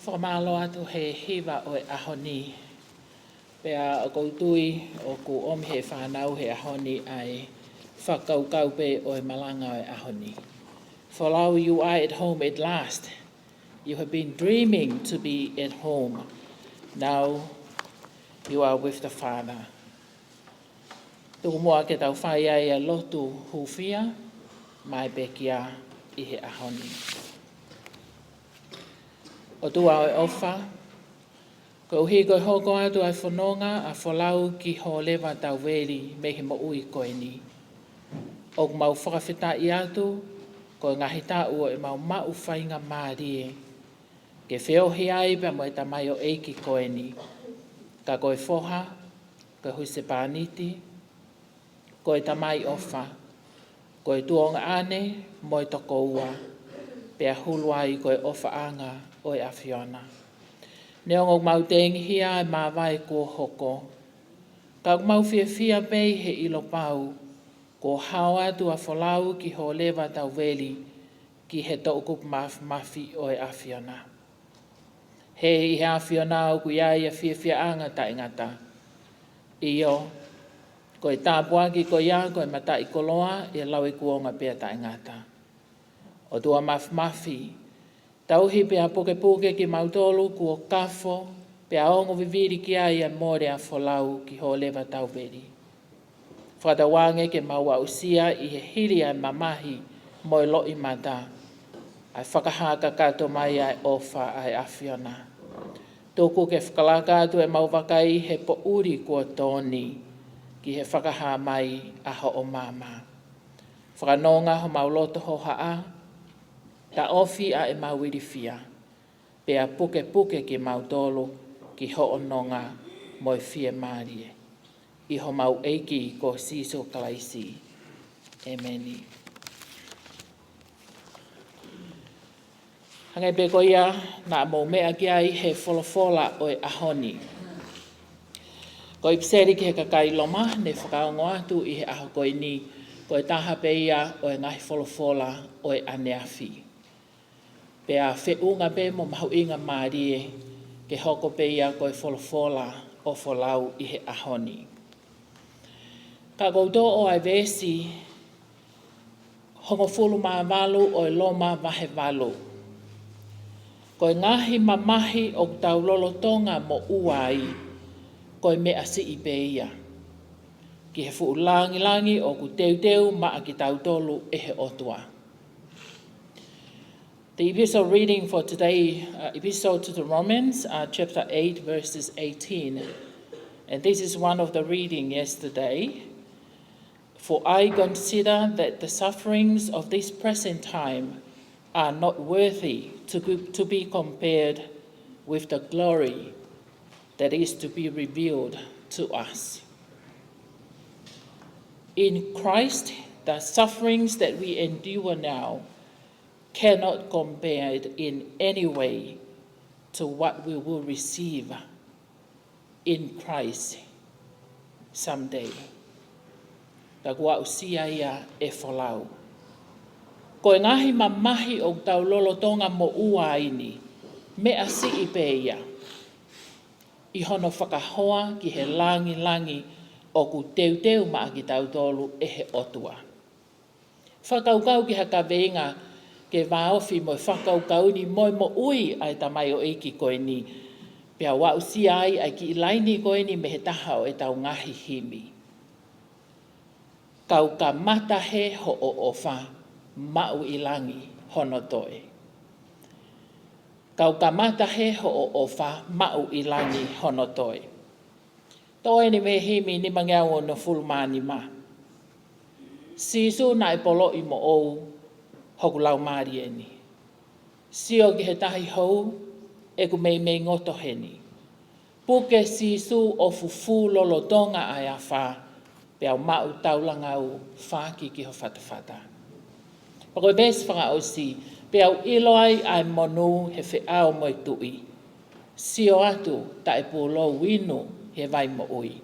Fakamālō atu he hiva ʻo e ʻaho ni. Pea ʻoku ou tui ʻoku ʻomi he fānau he ʻaho ni ʻa e fakakaukau pē ʻo e malanga ʻo e ʻaho ni. Folau, you are at home at last. You have been dreaming to be at home. Now you are with the Father. Tuku muʻa ke tau fai ai ʻa e lotu hūfia mai pē kia ʻi he ʻaho ni. ʻOtua ʻo e ʻofa, koeʻuhi ko e hoko atu ʻa e fononga ʻa Folau ki Hōleva Tauveli mei he moʻui ko eni, ʻoku mau fakafetaʻi atu ko e ngaahi taʻu ʻo ʻemau maʻu faingamālie ke feohi ai pea mo e tamaioʻeiki ko eni, ka ko e foha, ko e husepāniti, ko e tamai ʻofa, ko e tuongaʻane mo e tokoua, pea hulu ai ko e ʻofaʻanga ʻo e ʻAfiona. Neongo ʻoku mau tengihia ʻa e māvae kuo hoko, ka ʻoku mau fiefia pē ʻi he ʻilo pau kuo hao atu ʻa Folau ki Hōleva Tauveli ki he toʻukupu māfimafi ʻo e ʻAfiona. He ʻi he ʻAfiona ʻoku ʻi ai ʻa e fiefiaʻanga taʻengata. ʻIo, ko e tāpuaki ko ia ko e mataʻikoloa ʻe lauikuonga pea taʻengata. ʻOtua māfimafi, tauhi pea pukepuke kimautolu kuo kafo pea ongo vivili ki ai ʻa e mole ʻa Folau ki Hōleva Tauveli. Fakatauange ke mau aʻusia ʻi he hili ʻa e mamahi mo e loʻimata, ʻa e fakahā kakato mai ʻa e ʻofa ʻa e ʻAfiona. Tuku ke fakalaka atu ʻemau vakai he poʻuli kuo tō ni ki he fakahā mai ʻa hoʻo maama. Fakanonga homau loto hohaʻa, taʻofi ʻa ʻemau ilifia, pea pukepuke kimautolu ki hoʻo nonga mo e fiemālie. ʻI homau ʻEiki ko Sīsū Kalaisi. ʻEmeni. Hangē pē ko ia naʻa mou meʻa ki ai he folofola ʻo e ʻaho ni. Ko e ʻipiseli ki he kakai Loma ne fakaongo atu ʻi he ʻaho ko eni, ko e taha pē ia ʻo e ngaahi folofola ʻo e ʻaneafi. Pea feʻunga pē mo mahuʻinga mālie ke hoko pē ia ko e folofola ʻo Folau ʻi he ʻaho ni. Ka ʻoku ou toʻo ʻa e veesi hongofulu mā valu ʻo e Loma vahe valu. Ko e ngaahi mamahi ʻoku tau lolotonga moʻua ai, ko e meʻa siʻi pē ia ki he fuʻu langilangi ʻoku teuteu maʻa kitautolu ʻe he ʻOtua. The epistle reading for today, uh, epistle to the Romans, uh, chapter eight, verses eighteen. And this is one of the reading yesterday. "For I consider that the sufferings of this present time are not worthy to be, to be compared with the glory that is to be revealed to us." In Christ, the sufferings that we endure now cannot compare in any way to what we will receive in Christ someday. Ka kuo aʻusia ia ʻe Folau. Ko e ngaahi mamahi ʻoku tau lolotonga moʻua ai ni, meʻa siʻi pē ia ʻi hono fakahoa ki he langilangi ʻoku teuteu maʻa kitautolu ʻe he ʻOtua. Fakakaukau ki ha kaveinga ke vāofi mo e fakakaukau ni mo e moʻui ʻa e tamaioʻeiki ko eni. Pea u aʻusia ai ʻa e kiʻi laini ko eni mei he taha ʻo ʻetau ngaahi himi. Kau kamata hē hoʻo ʻofa, maʻu ʻi langi hono toe. Kau kamata hē hoʻo ʻofa, maʻu ʻi langi hono toe. Toʻo eni mei he himi nimangeau onongofulu mā nima. Sīsū, naʻe poloʻi moʻou hoku laumālie ni. Sio ki he tahi hou, ʻeku meimei ngoto heni. Puke Sīsū ʻo fufū lolotonga ʻa e afā, pea u maʻu taulanga u faaki ki ho fatafata. Pea ko e veesi fakaʻosi, pea u ʻilo ai ʻa e monū he feʻao mo e tuʻi. Sio atu taʻepūlou inu he vai moʻui.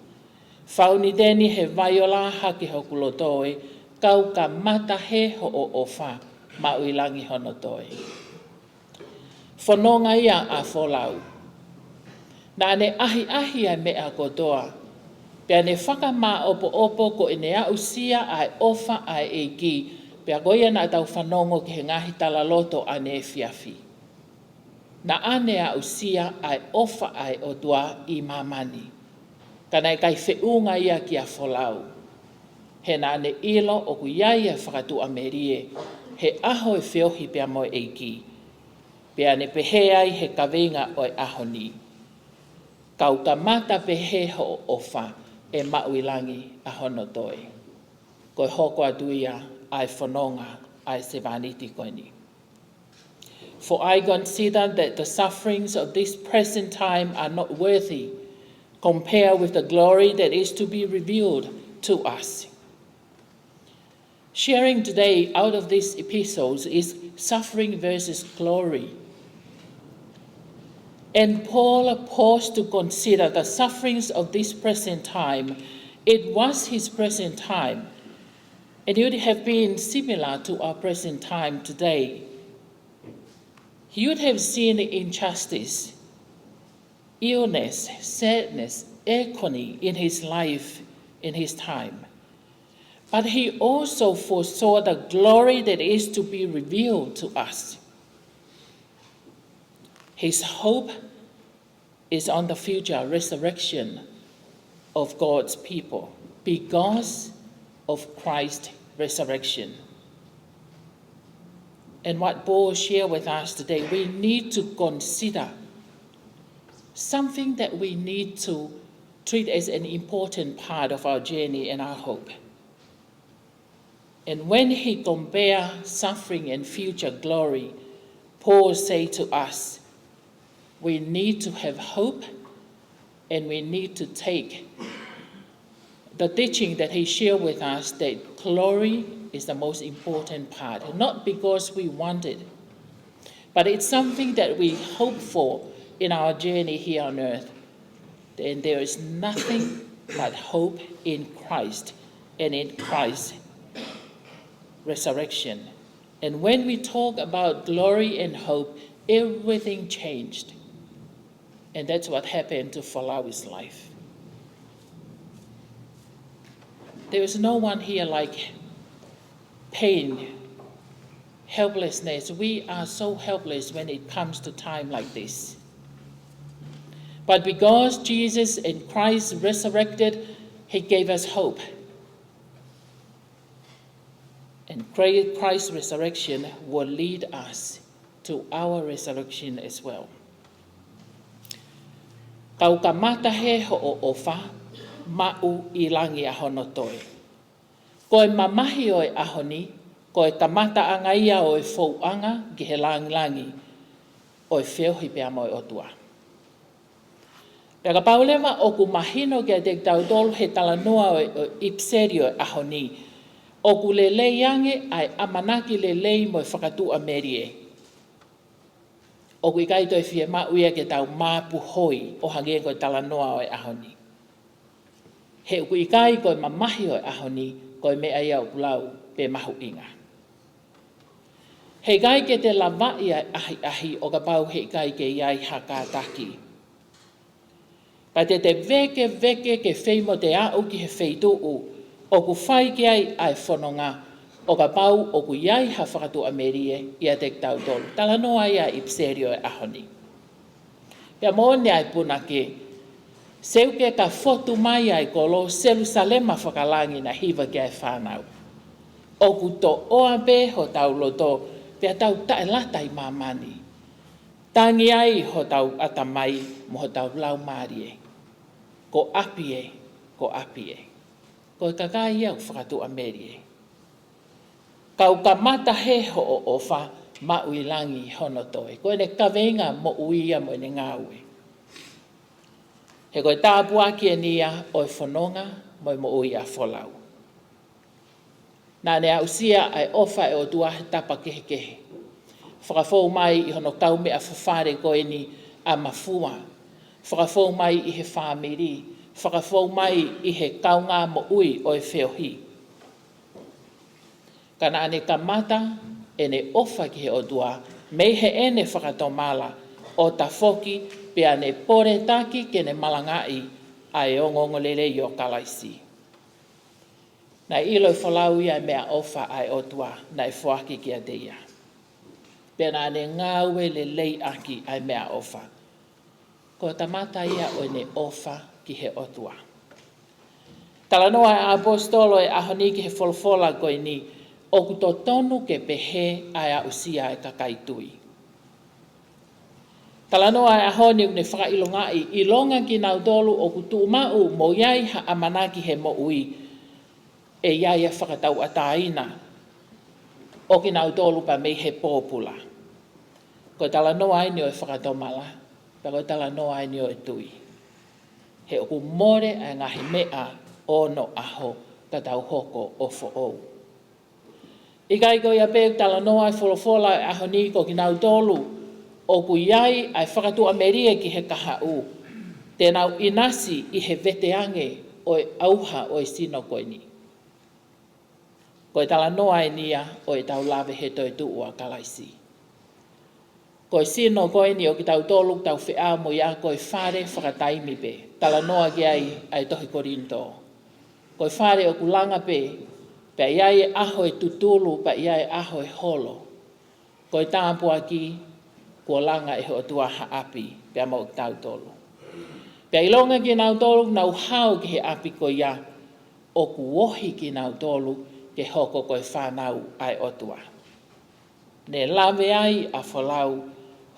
Fauniteni he vai ola hake hoku loto ē, kau kamata hē hoʻo ʻofa, maʻu ʻi langi hono toe. Fononga ia ʻa Folau. Naʻa ne ʻahiʻahi ʻa e meʻa kotoa, pea ne fakamāʻopoʻopo ko ʻene aʻusia ʻa e ʻofa ʻa e ʻEiki, pea ko ia naʻa tau fanongo ki he ngaahi talaloto ʻaneefiafi. Naʻa ne aʻusia ʻa e ʻofa ʻa e ʻOtua ʻi māmani. Ka naʻe ʻikai feʻunga ia kia Folau. He naʻa ne ʻilo ʻoku ʻi ai ʻa e fakatuʻamelie he ʻaho e feohi pea mo e ʻEiki. Pea ne pehē ai he kaveinga ʻo e ʻaho ni: Kau kamata pehē hoʻo ʻofa, ʻe maʻu ʻi langi ʻa hono toe. Ko e hoko atu ia ʻa e fononga ʻa e sevāniti ko eni. For I consider that the sufferings of this present time are not worthy compared with the glory that is to be revealed to us. Sharing today out of these epistles is suffering versus glory. And Paul paused to consider the sufferings of this present time. It was his present time, and it would have been similar to our present time today. He would have seen injustice, illness, sadness, agony in his life, in his time. But he also foresaw the glory that is to be revealed to us. His hope is on the future resurrection of God's people because of Christ's resurrection. And what Paul shared with us today, we need to consider something that we need to treat as an important part of our journey and our hope. And when he compare suffering and future glory, Paul say to us, we need to have hope, and we need to take the teaching that he shared with us, that glory is the most important part, not because we want it, but it's something that we hope for in our journey here on earth. And there is nothing but hope in Christ and in Christ's resurrection. And when we talk about glory and hope, everything changed. And that's what happened to Folau's life. There is no one here like pain, helplessness. We are so helpless when it comes to time like this. But because Jesus and Christ resurrected, he gave us hope. And Chri-, Christ's resurrection will lead us to our resurrection as well. Kau kamata he hoʻo ʻofa, maʻu ʻi langi ʻa hono toe. Ko e mamahi ʻo e ʻaho ni, ko e kamataʻanga ia ʻo e fouʻanga ki he langilangi ʻo e feohi pea mo e ʻOtua. Pea kapau leva ʻoku mahino kiate kitautolu he talanoa ʻo e, ʻo e ʻipiseli ʻo e ʻaho ni, ʻoku lelei ange ʻa e ʻamanaki lelei mo e fakatuʻamelie. ʻOku ʻikai toe fiemaʻu ia ke tau mapuhoi ʻo hangē ko e talanoa ʻo e ʻaho ni. He ʻoku ʻikai ko e mamahi ʻo e ʻaho ni, ko e meʻa ia ʻoku lau pe mahuʻinga. He ʻikai ke te lavaʻi ʻa e ʻahiʻahi ʻo kapau he ʻikai ke ʻi ai ha kātaki. Ka te te vēkeveke ke fei mo te aʻu ki he feituʻu ʻoku fai ki ai ʻa e fononga ʻo kapau ʻoku ʻi ai ha fakatuʻamelie ʻiate kitautolu. Talanoa ia ʻa e ʻipiseli ʻo e ʻaho ni. Pea moʻoni ʻa e punake, seuke ka fotu mai ʻa e kolo, Selusalema fakalangi naʻe hiva ki ai e fānau. ʻOku toʻoa pē hotau loto, pea tau taʻelata ʻi māmani. Tangi ai hotau ʻatamai mo hotau laumālie. Ko ʻapi ē, ko ʻapi ē. Ko e kakai ia ʻoku fakatuʻamelie. Kau kamata he hoʻo ʻofa, maʻu ʻi langi hono toe. Ko ʻene kaveinga moʻui ia mo ʻene ngāue. He ko e tāpuaki eni ia ʻo e fononga mo e moʻui ʻa Folau. Naʻa ne aʻusia ʻa e ʻofa ʻa e ʻOtua he tapa kehekehe. Fakafou mai ʻi hono kaumeʻa fafale ko eni ʻa Mafua. Fakafou mai ʻi he fāmili. Fakafou mai ʻi he kaungā moʻui ʻo e feohi. Ka naʻa ne kamata ʻene ʻofa ki he ʻOtua, mei heʻene fakatomala ʻo tafoki pea ne poletaki ke ne malangaʻi ʻa e ongoongolelei ʻo Kalaisi. Naʻe ʻilo ʻe Folau ia e meʻaʻofa ʻa e ʻOtua naʻe foaki kiate ia. Pea naʻa ne ngāue lelei ʻaki ʻa e meʻaʻofa. Ko e kamata ia ʻo ʻene ʻofa ki he ʻOtua. Talanoa e ʻaposetolo e ʻaho ni ki he folofola ko eni, ʻoku totonu ke pehē ʻa e aʻusia e kakai tui. Talanoa e ʻaho ni ʻoku ne fakaʻilongaʻi, ʻilonga kinautolu ʻoku tuʻumaʻu mo ʻi ai ha ʻamanaki he moʻui, ʻe ʻi ai e fakatauʻatāina ʻo kinautolu pea mei he pōpula. Ko e talanoa eni ʻo e fakatomala, pea ko e talanoa eni ʻo e tui. He ʻoku mole ʻa e ngaahi meʻa ʻo onoʻaho ka tau hoko ʻo foʻou. ʻIkai ko ia pē ʻoku talanoa e folofola e ʻaho ni ko kinautolu ʻoku ʻi ai ʻa e fakatuʻamelie ki he kahaʻu, te nau ʻinasi ʻi he veteange ʻo e ʻauha ʻo e sino ko eni. Ko e talanoa eni ia ʻo e tau lave he toetuʻu ʻa Kalaisi. Ko e sino ko eni ʻo kitautolu ʻoku tau feʻao mo ia ko e fale fakataimi pē. Talanoa ki ai ʻa e tohi Kolinitō. Ko e fale ʻoku langa pē, pea ʻi ai e ʻaho e tutulu, pea ʻi ai e ʻaho e holo. Ko e tāpuaki kuo langa ʻe he ʻOtua ha ʻapi pea mo kitautolu. Pea ʻilonga kinautolu ʻoku nau hao ki he ʻapi ko ia, ʻoku ohi kinautolu ke hoko ko e fānau ʻa e ʻOtua. Ne lave ai ʻa Folau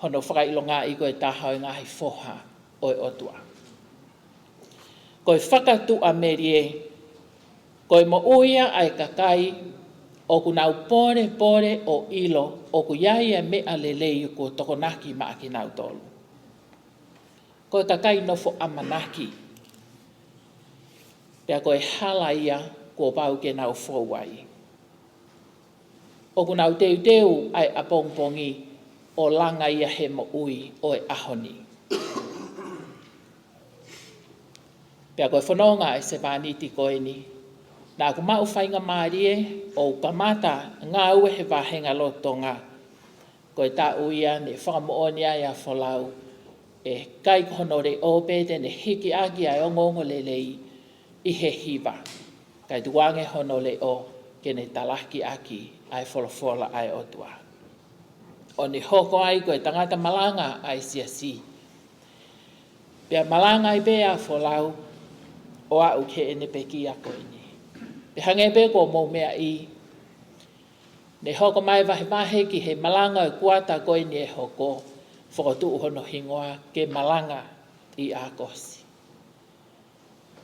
hono fakaʻilongaʻi ko e taha ʻo e ngaahi foha ʻo e ʻOtua. Ko e fakatuʻamelie, ko e moʻui ia ʻa e kakai ʻoku nau polepole ʻo ʻilo ʻoku ʻi ai e meʻa lelei kuo tokonaki maʻa kinautolu. Ko e kakai nofo ʻamanaki, pea ko e hala ia kuo pau ke nau fou ai. ʻOku nau teuteu ʻa e ʻapongipongi ʻo langa ia he moʻui ʻo e ʻaho ni. Pea ko e fononga e sevāniti ko eni, naʻa ku maʻu faingamālie ʻo kamata ngāue he vāhenga lolotonga. Ko e taʻu ia ne fakamoʻoni ai ʻa Folau, ʻe ʻikai ko hono leʻo pē te ne hiki ʻaki ʻa e ongoongolelei ʻi he hiva, kae tuku ange hono leʻo ke ne talaki ʻaki ʻa e folofola ʻa e ʻOtua. ʻO ne hoko ai ko e tangata malanga ʻa e siasi. Pea malanga ai pē ʻa Folau ʻo aʻu ki heʻene pekia ko eni. Pea hangē pē ko hoʻomou meaʻi, ne hoko mai vahevahe ki he malanga ʻo e kuata ko eni ʻe hoko, fokotuʻu hono hingoa Ke Malanga ʻi ʻAokosi.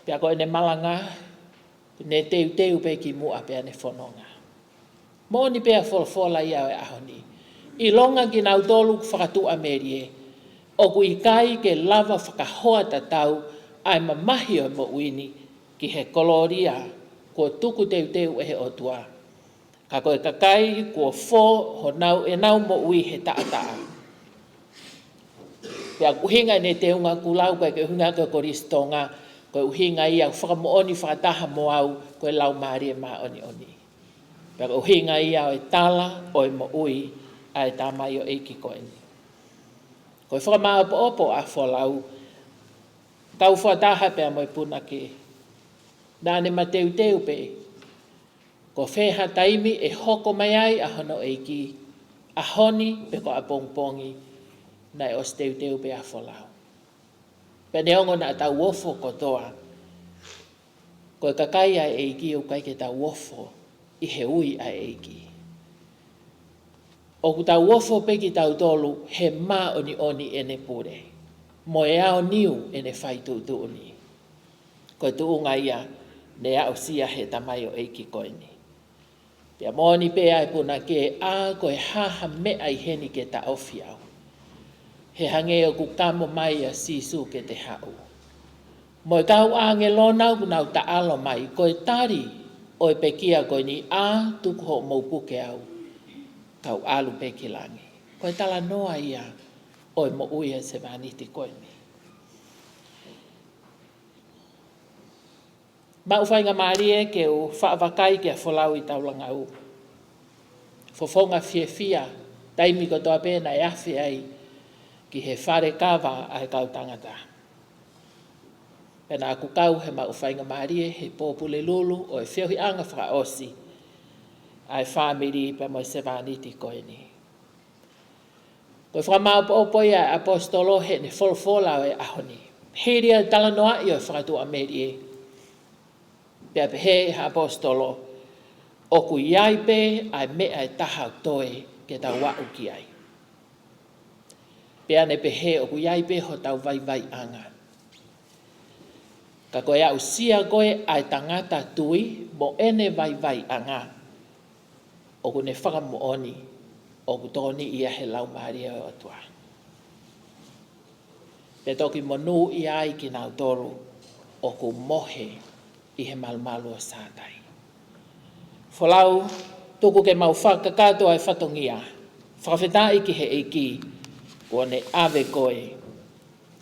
Pea ko ʻene malanga, ne teuteu pē ki muʻa pea ne fononga. Moʻoni pē ʻa e folofola ia ʻo e ʻaho ni. ʻIlonga kinautolu ʻoku fakatuʻamelie, ʻoku ʻikai ke lava fakahoa tatau ʻa e mamahi ʻo e moʻui ni ki he kolōlia kuo tuku teuteu ʻe he ʻOtua. Ka ko e kakai kuo fō honau, ʻenau moʻui he taʻataʻa. Pea ʻoku ʻuhinga ʻene teunga kuo lau ko e ʻuhinga ko e Kolisi Tonga, ko e ʻuhinga ia ʻoku fakamoʻoni fakataha mo au ko e Laumālie Māʻoniʻoni. Pea ko e ʻuhinga ia ʻo e tala ʻo e moʻui ʻa e tamaioʻeiki ko eni. Ko e fakamāʻopoʻopo ʻa Folau, kau fakataha pea mo e punake. Naʻa ne mateuteu pē, ko fē ha taimi ʻe hoko mai ai ʻa hono ʻeiki, ʻaho ni pe ko ʻapongipongi, naʻe ʻosi teuteu pē ʻa Folau. Pea neongo naʻa tau ofo kotoa, ko e kakai ʻa e ʻEiki ʻoku ʻikai ke tau ofo ʻi he ui ʻa e ʻEiki. ʻOku tau ofo pē kitautolu he māʻoniʻoni ʻene pule, mo e aoniu ʻene fai tuʻutuʻuni. Ko e tuʻunga ia ne aʻusia he tamaioʻeiki ko eni. Pea moʻoni pē ʻa e punake, ʻa ko e hā ha meʻa ʻi heni ke taʻofi au. He hangē ʻoku kamo mai ʻa Sīsū ke te haʻu. Mo e kau ʻāngelo na ʻoku nau taʻalo mai, ko e tali ʻo e pekia ko eni, ʻa tuku hoʻomou puke au, kau ʻalu pē ki langi. Ko e talanoa ia ʻo e moʻui ʻa e sevāniti ko eni. Maʻu faingamālie ke u faʻa vakai kia Folau ʻi Taulangau. Fofonga fiefia Taimi kotoa pē naʻe afe ai ki he fale kava ʻa e kau tangata. Pea naʻa ku kau he maʻu faingamālie he pōpulelulu ʻo e feohiʻanga fakaʻosi ʻa e fāmili pea mo e sevāniti ko eni. Ko e fakamāʻopoʻopo ia ʻa e ʻaposetolo heʻene folofola ʻo e ʻaho ni. Hili ʻa e talanoaʻi ʻo e fakatuʻamelie, pea pehē ʻe he ʻaposetolo, ʻoku ʻi ai pē ʻa e meʻa ʻe taha ʻoku toe ke tau aʻu ki ai. Pea ne pehē ʻoku ʻi ai pē hotau vaivaiʻanga. Ka ko e aʻusia ko ē ʻa e tangata tui mo ʻene vaivaiʻanga, ʻoku ne fakamoʻoni ʻoku tokoniʻi ia he Laumālie ʻo e ʻOtua. Pea toki monūʻia ai kinautolu ʻoku mohe ʻi he malumalu ʻo Sātai. Folau, tuku ke mau fakakakato ʻa e fatongia, fakafetaʻi ki he ʻEiki, kuo ne ʻave koe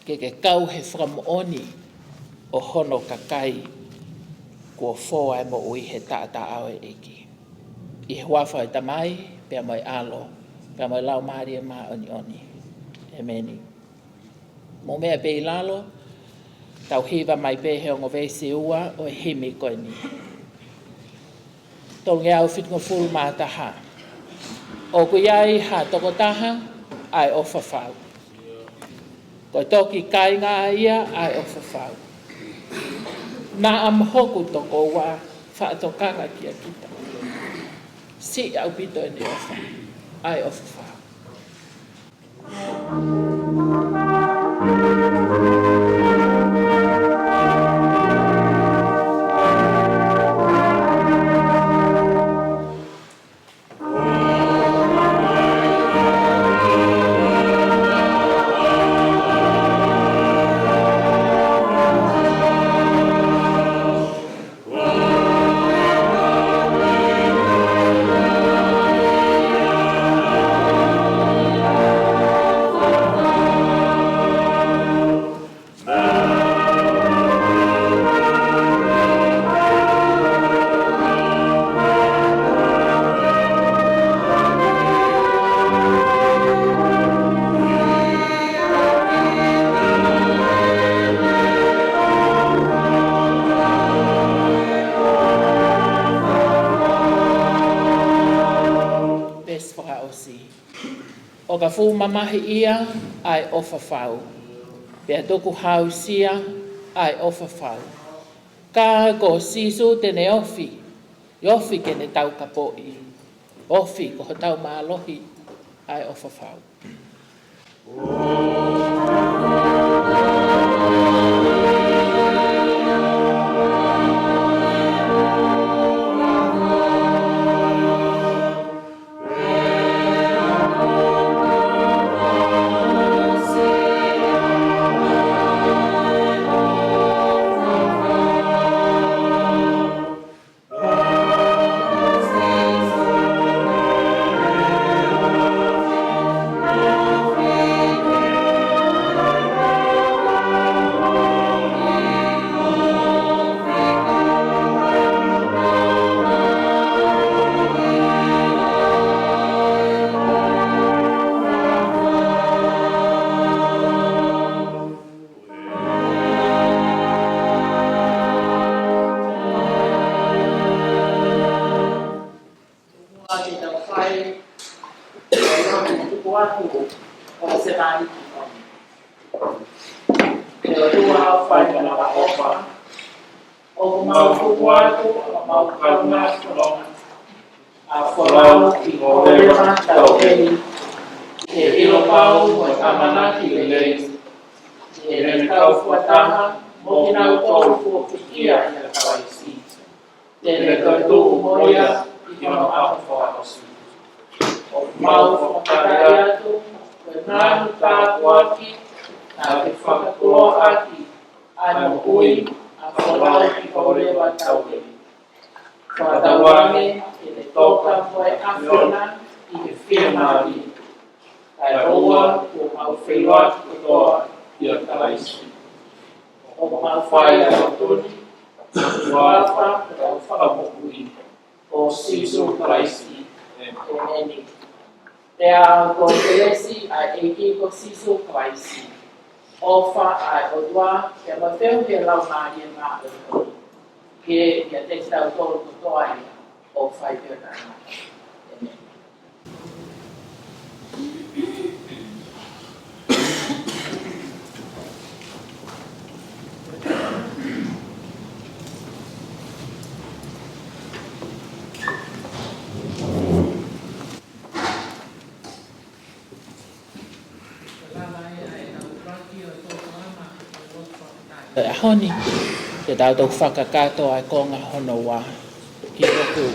ke ke kau he fakamoʻoni ʻo hono kakai kuo fō ʻa e moʻui he taʻataʻa ʻo e ʻEiki. ʻI he huafa ʻo e Tamai, pea mo e ʻAlo, pea mo e Laumālie Māʻoniʻoni. ʻEmeni. Mou meʻa pē ʻi lalo, tau hiva mai pē he ongo veesi ua ʻo e himi ko eni. Tolungeau fitungofulu mā taha. ʻOku ʻi ai ha tokotaha ʻa e ʻofa fau. Ko e toki kāinga ia ʻa e ʻofa fau. Naʻa mo hoku tokoua faʻa tokanga kia kita. Siʻi ʻaupito ʻene ʻofa, ʻa e ʻofa fau. Veesi fakaʻosi. ʻO ka fuʻu mamahi ia ʻa e ʻofa fau, pea tuku hausia ʻa e ʻofa fau. Ka ko Sīsū te ne ofi, ofi ke ne taukapoʻi, ofi ko hotau mālohi ʻa e ʻofa fau. Ke tau fai ʻa e lotu tuku atu ʻo e sevāniti ko eni. ʻE ʻOtua ʻofa, ʻoku mau tuku atu ʻa mau kaungā fononga, ʻa Folau ki Koleva Taukei, ʻi he ʻilo pau mo e ʻamanaki lelei, ʻi heʻene kau fakataha mo kinautolu kuo pekia ʻia Kalaisi, te ne toetuʻu mo ia ʻi hono ʻaho fakaʻosi. ʻOku mau fakafetaʻi atu, ko e ngaahi tāpuaki naʻa ke fakatuʻuaki ʻa e moʻui ʻa Folau ki Koleva Taukei. Fakatauange ke ne toka mo e ʻAfiona ʻi he fiemālie, kaeʻoua kuo mau feʻiloaki kotoa ʻia Kalaisi. ʻOku mau fai ʻa e lotu ni ʻi he huafa ʻo hotau Fakamoʻui ko Sīsū Kalaisi. ʻEmeni. Pea ko e kelesi ʻa e ʻEiki ko Sīsū Kalaisi, ʻofa ʻa e ʻOtua, pea mo e feohi ʻa e Laumālie Māʻoniʻoni, ke ʻiate kitautolu kotoa ia, ʻo fai pē ʻo taʻengata. ʻĒmeni. ʻI he ʻaho ni, te tau toki fakakakato ʻa e konga hono ua ʻi lotu.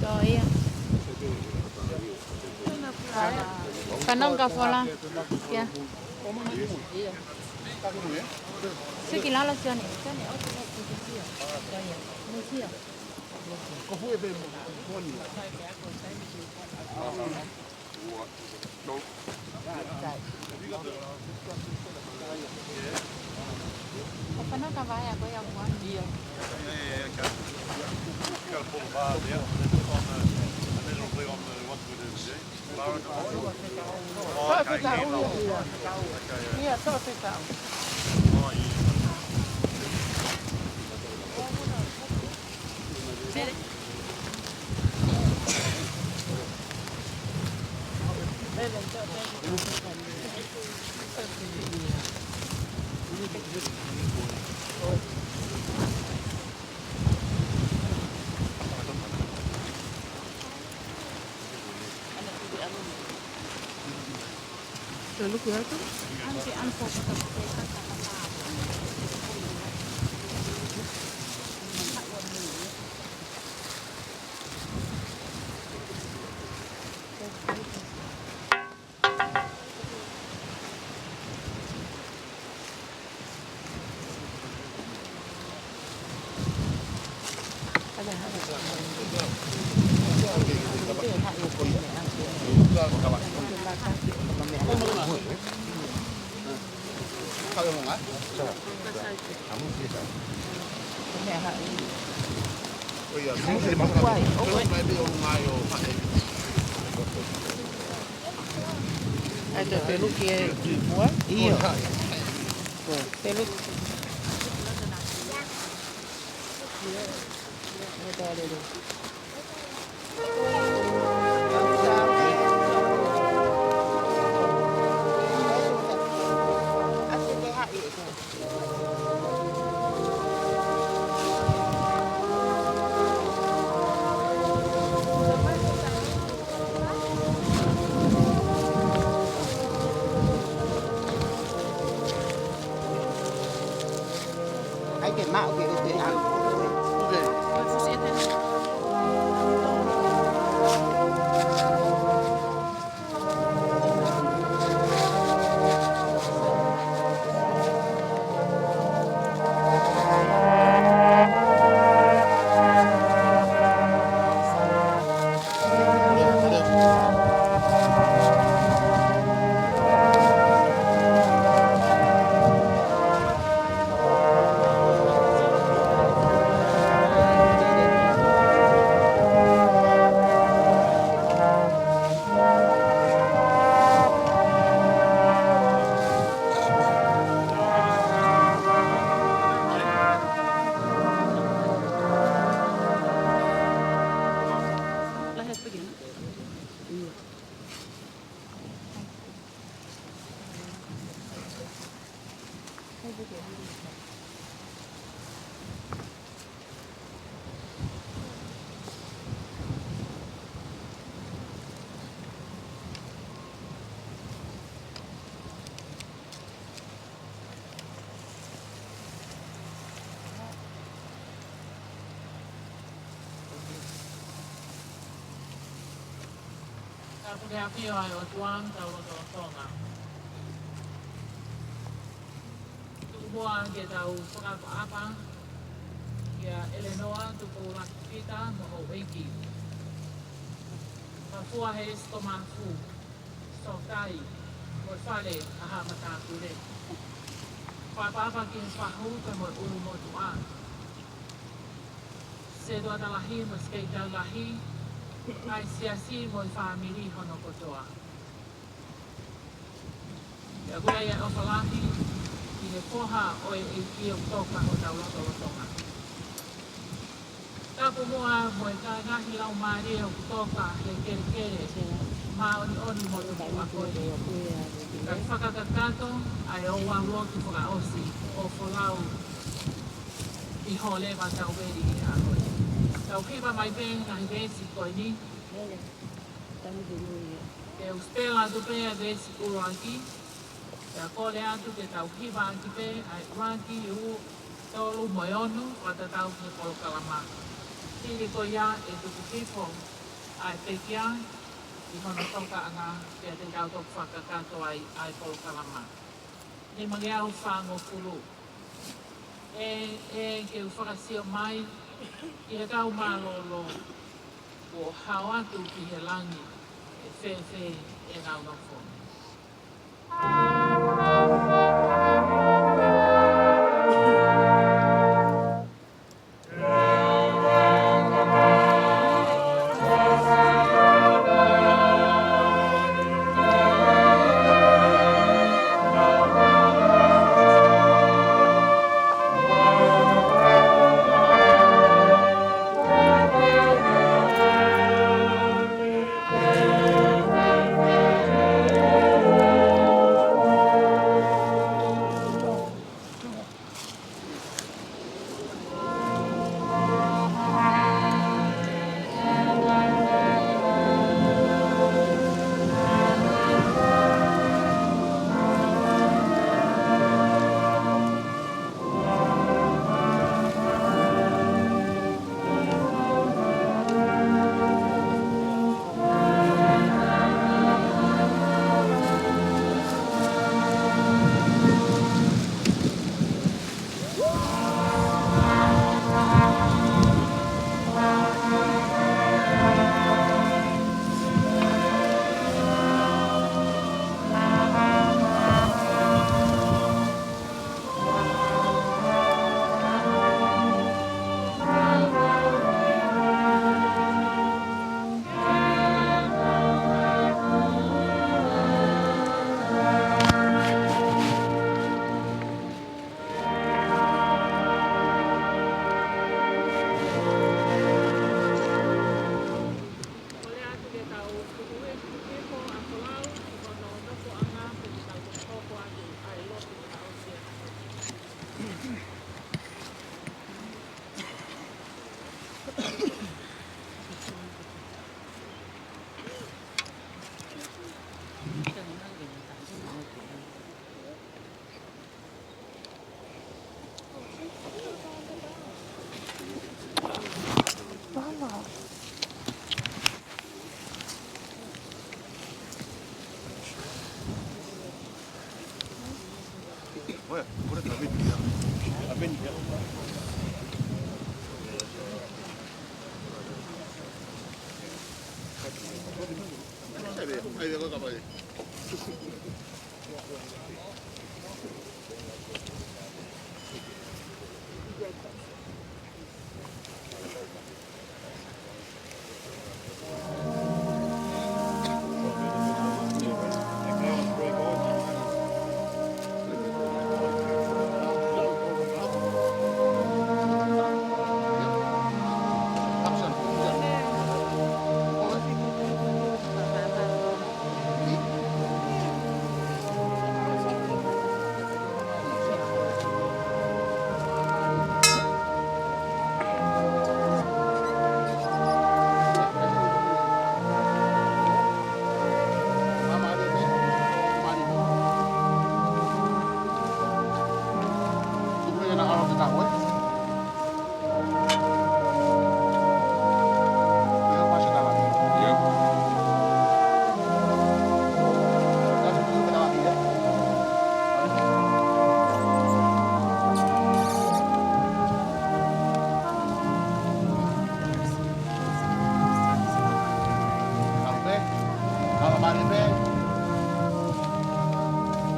Ko ia. Fanongo ka fola. Ia. Siki lalo Sione. Sione, ʻosi mo kukusia. Ko ia. Musia. ʻAi, te peluki e kua? ʻIo. Peluki. ʻAi ke maʻu ke ʻosi ʻalu. Ka ko e ʻafio ʻa e ʻOtua ʻi hotau lotolotonga. Tuku muʻa ke tau fakaʻapaʻapa kia ʻElenoa Tupoulaki Pita mo houʻeiki. Mafua he ʻEsi Tomafu, Sokai, mo e fale ʻa Haʻa Matāpule. Fakaʻapaʻapa ki he fahu pea mo e ʻulumotuʻa. Setuata Lahi mo Sikeitau Lahi, ʻa e siasi mo e fāmili hono kotoa. Pea ko ia ʻofa lahi ki he foha ʻo e ʻEiki ʻoku toka hotau lotolotonga. Tapu muʻa mo e kāinga ʻi Laumālie ʻoku toka he kelekele Māʻoniʻoni mo e tupuʻa ko eni. Kae fakakakato ʻa e ʻoua lotu fakaʻosi ʻo folau ʻi Hōleva Tauveli ʻi he ʻaho ni. Tau hiva mai pē ngaahi veesi ko eni. Ke u spell atu pē ʻa e veesi ʻuluaki. Pea kole atu ke tau hiva ʻaki pē ʻa e ʻuluaki, ua, tolu mo e ono, fakatatau ki he polokalama. Hili ko ia ʻe tuku hifo ʻa e pekia ʻi hono tokaʻanga, pea te tau toki fakakakato ai ʻa e polokalama. Nimangeau fāngofulu. ʻE, ʻe, ke u fakasio mai ki he kau mālōlō, kuo hao atu ki he langi, ʻe fēfē ʻenau nofo. Kole atu ke tau tuku hifo ʻa e folau ʻi hono nofoʻanga, pea te tau toki hoko atu ʻa e lotu fakaʻosi ʻo e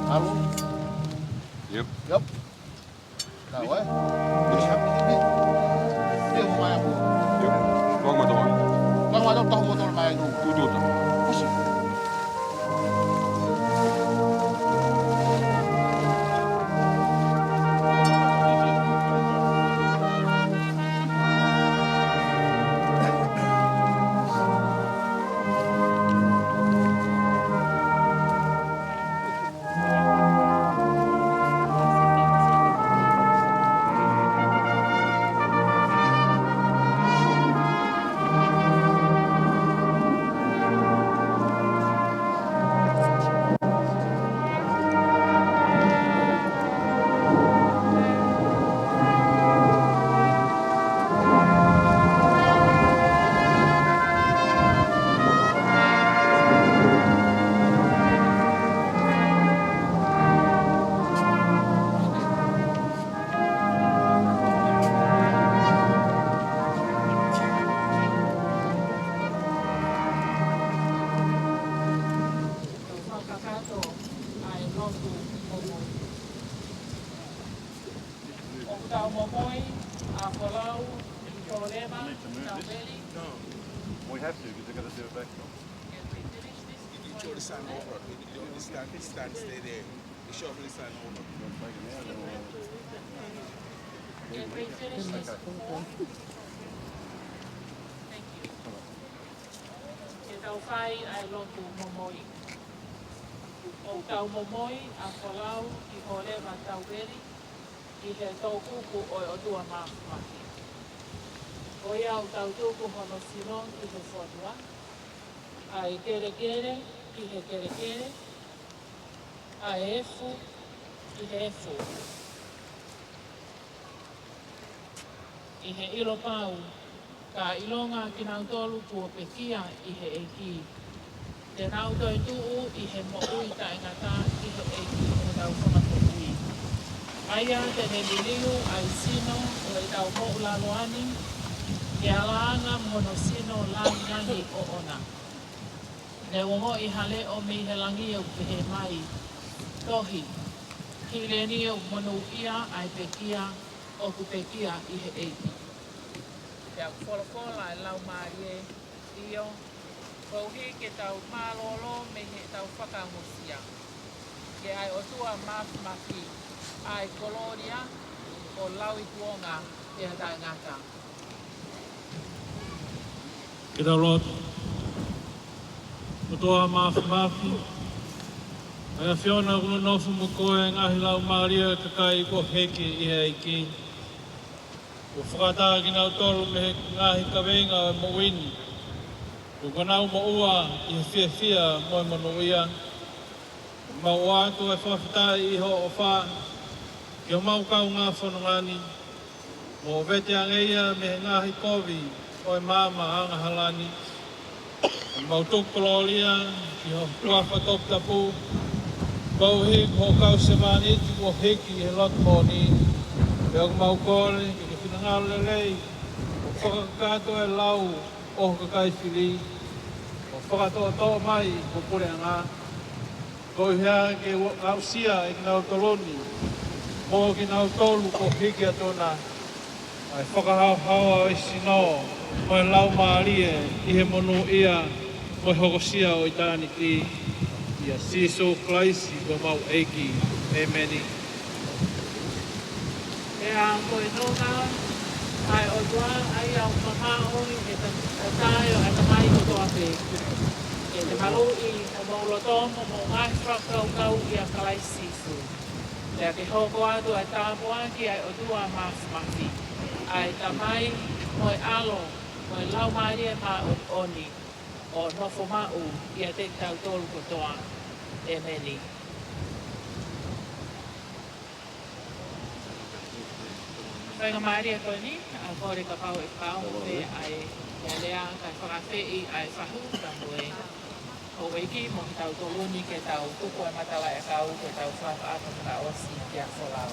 ʻaho ni. Yep. Yep. Ka ʻoe? Yes. Pea mo mai aku. Yep. Tuʻa mo toa. Tuʻa mo toa, tuʻa mo toa mai aku. Tututa. Pusi. Kato ʻa e lotu momoi. ʻOku tau momoi ʻa Folau ʻi Kolema Tauveli. No, we have to because they're gonna do it back. Can we finish this? You can throw the sign over. You can throw this down, this down, stay there. You show me the sign over. Can we finish this? Thank you. Ke tau fai ʻa e lotu momoi. ʻOku tau momoi ʻa Folau ʻi Kolema Tauveli ʻi he toʻukupu ʻo e ʻOtua Māfimafi. Ko ia ʻoku tau tuku hono sino ki he fonua, ʻa e kelekele ki he kelekele, ʻa e efu ki he efu. ʻI he ʻilo pau, ka ʻilonga kinautolu kuo pekia ʻi he ʻEiki, te nau toetuʻu ʻi he moʻui taʻengata ʻi he ʻEiki ʻo hotau Fakamoʻui. ʻA ia te ne liliu ʻa e sino ʻo ʻetau moʻulaloa ni, ke ala ʻa hono sino langilangi ʻoʻona. Ne ongoʻi ha leʻo mei he langi ʻoku pehē mai, Tohi, ki he leni ʻoku monūʻia ʻa e pekia ʻoku pekia ʻi he ʻEiki. Pea ʻoku folofola ʻa e Laumālie, ʻio, koeʻuhi ke tau mālōlō mei heʻetau fakaongosia, ke ʻa e ʻOtua Māfimafi ʻa e kolōlia ʻo lauikuonga pea taʻengata. Ke tau lotu. ʻOtua Māfimafi, ʻa e ʻAfiona, ʻoku nonofo mo koe ʻa e ngaahi laumālie ʻo e kakai kuo hiki ʻi he ʻEiki. Kuo fakaʻatā kinautolu mei he ngaahi kaveinga ʻo e moʻui ni. Kuo nau moʻua ʻi he fiefia mo e monūʻia. Mau ʻoatu ʻa e fakafetaʻi ʻi hoʻo ʻofa ki homau kaungā fononga ni, mo vete ange ia mei he ngaahi kovi ʻo e maama angahala ni. Mau tuku kolōlia ki ho huafa toputapu, koeʻuhi ko hoʻo kau sevāniti kuo hiki ʻi he lotu moʻoni. Pea ʻoku mau kole ke ke finangalo lelei ʻo fakakakato e lau ʻo ho kakai fili, ʻo fakatoʻotoʻo mai ho puleʻanga. Koeʻuhi ke aʻusia ʻe kinautolu ni, mo kinautolu kuo hiki atu na, ʻa e fakahaohaoa ʻo e sino mo e laumālie ʻi he monūʻia mo e hokosia ʻo ʻitāniti. ʻIa Sīsū Kalaisi ko homau ʻEiki. ʻĒmeni. Pea ko e nonga ʻa e ʻOtua ʻa ia ʻoku mamaʻo ʻi he ta-, tatae ʻo e ʻatamai kotoa pē, ke ne maluʻi homou loto mo hoʻomou ngaahi fakakaukau ʻia Kalaisi Sīsū. Pea ke hoko atu ʻa e tāpuaki ʻa e ʻOtua Māfimafi, ʻa e Tamai, mo e ʻAlo, mo e Laumālie Māʻoniʻoni, ʻo nofo maʻu ʻiate kitautolu kotoa. ʻĒmeni. Faingamālie ko eni, ʻa, kole kapau ʻe pau pē ʻa e, ʻa e lea kae fakaafeʻi ʻa e fahu, ka ko e houʻeiki mo kitautolu ni ke tau tuku ʻa e matalaʻiʻakau ke tau fakaʻapaʻapa fakaʻosi kia Folau.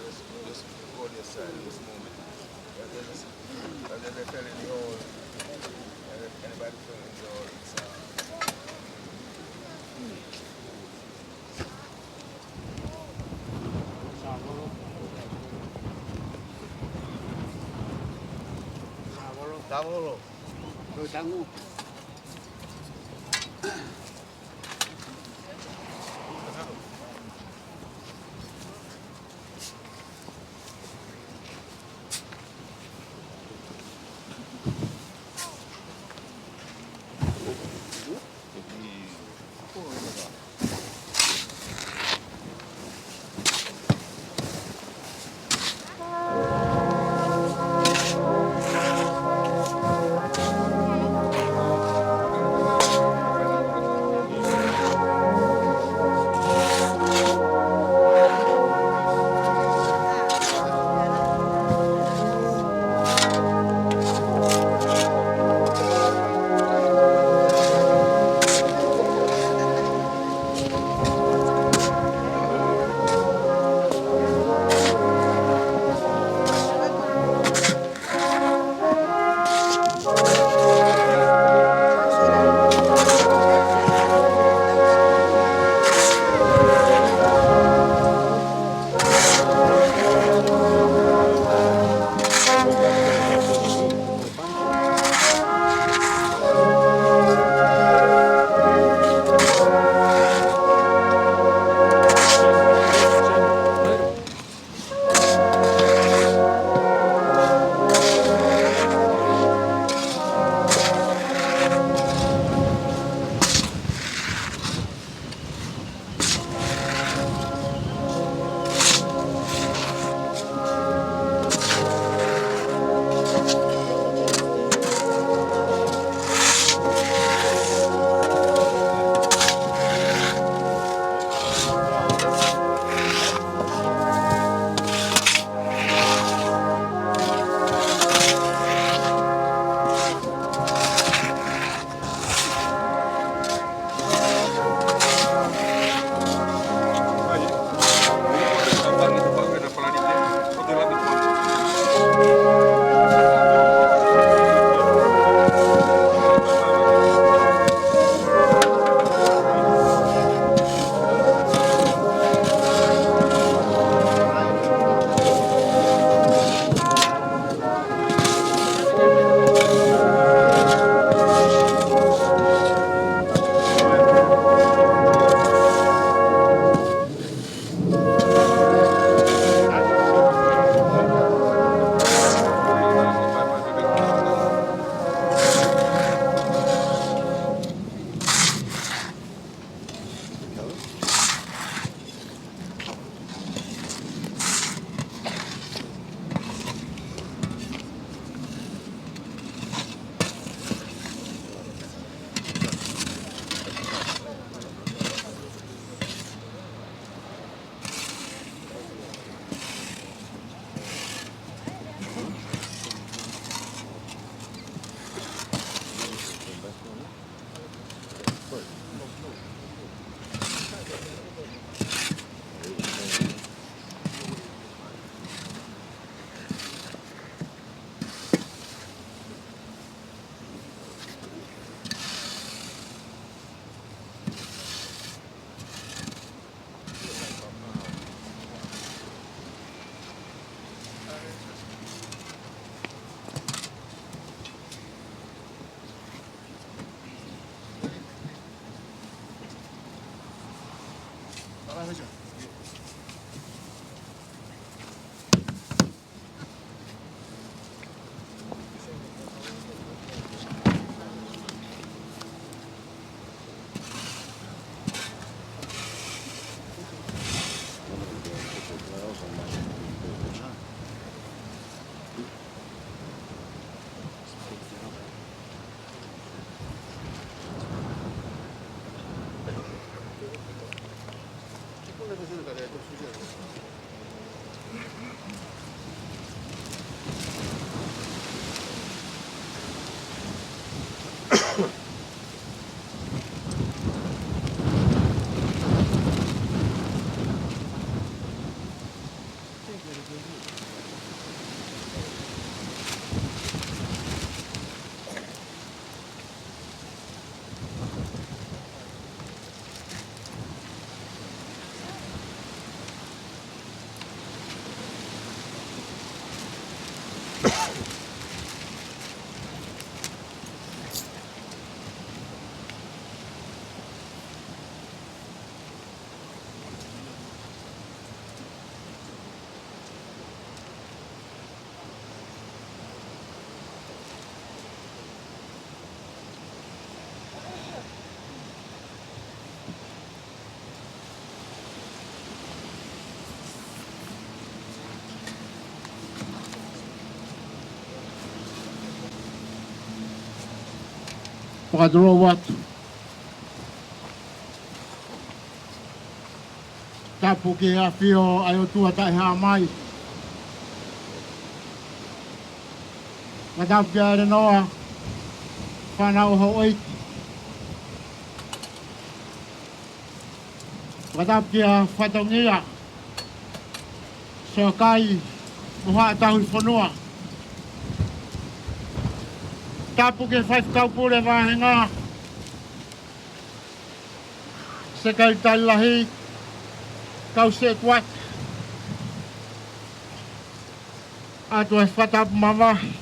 Just, just go on your side in this moment. Let them, let them tell you the whole, anybody feeling the whole, it's, uh, Tavolo. Tavolo. Fakatulou atu. Tapu ki he ʻafio ʻa e ʻOtua Taʻehāmai. Fakatapu kia ʻElenoa, fānau ʻo houʻeiki. Fakatapu kia fatongia, Soakai mo Haʻa Tauhi Fonua. Tapu ki he faifekau pule vāhenga, Sekelitali Lahi, kau sētuata. ʻOatu e fakatapu mavahe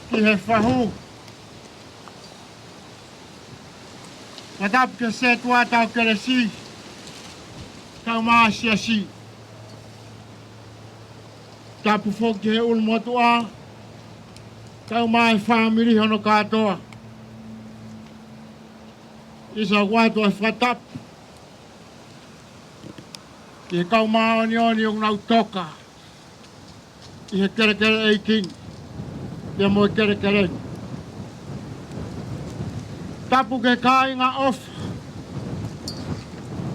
ki he fahu. Fakatapu ki he sētuata ʻo Kelesi, kae ʻumaʻā e siasi. Tapu foki ki he ʻulumotuʻa, kae ʻumaʻā e fāmili hono kātoa. ʻIsa, ʻoatu e fakatapu ki he kau māʻoniʻoni ʻoku nau toka ʻi he kelekele ʻeiki ni, pea mo e kelekele ni. Tapu ki he kāinga ʻofa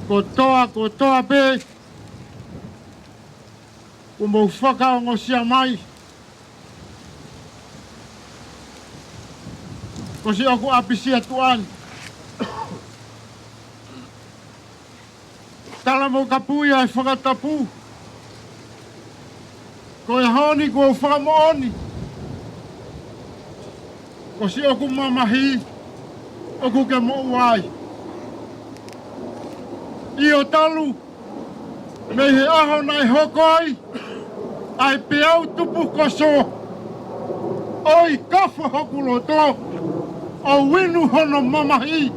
kotoa, kotoa pē, kuo mou fakaongosia mai. Ko siʻoku ʻapisia tuʻa ni. Tala mo kapuʻi ʻa e fakatapu. Ko e ʻaho ni kuo u fakamoʻoni ko siʻoku mamahi ʻoku ke moʻua ai. ʻIo, talu mei he ʻaho naʻe hoko ai ʻa e peau tupukoso, ʻo ʻi kafo hoku loto, ʻo u inu hono mamahi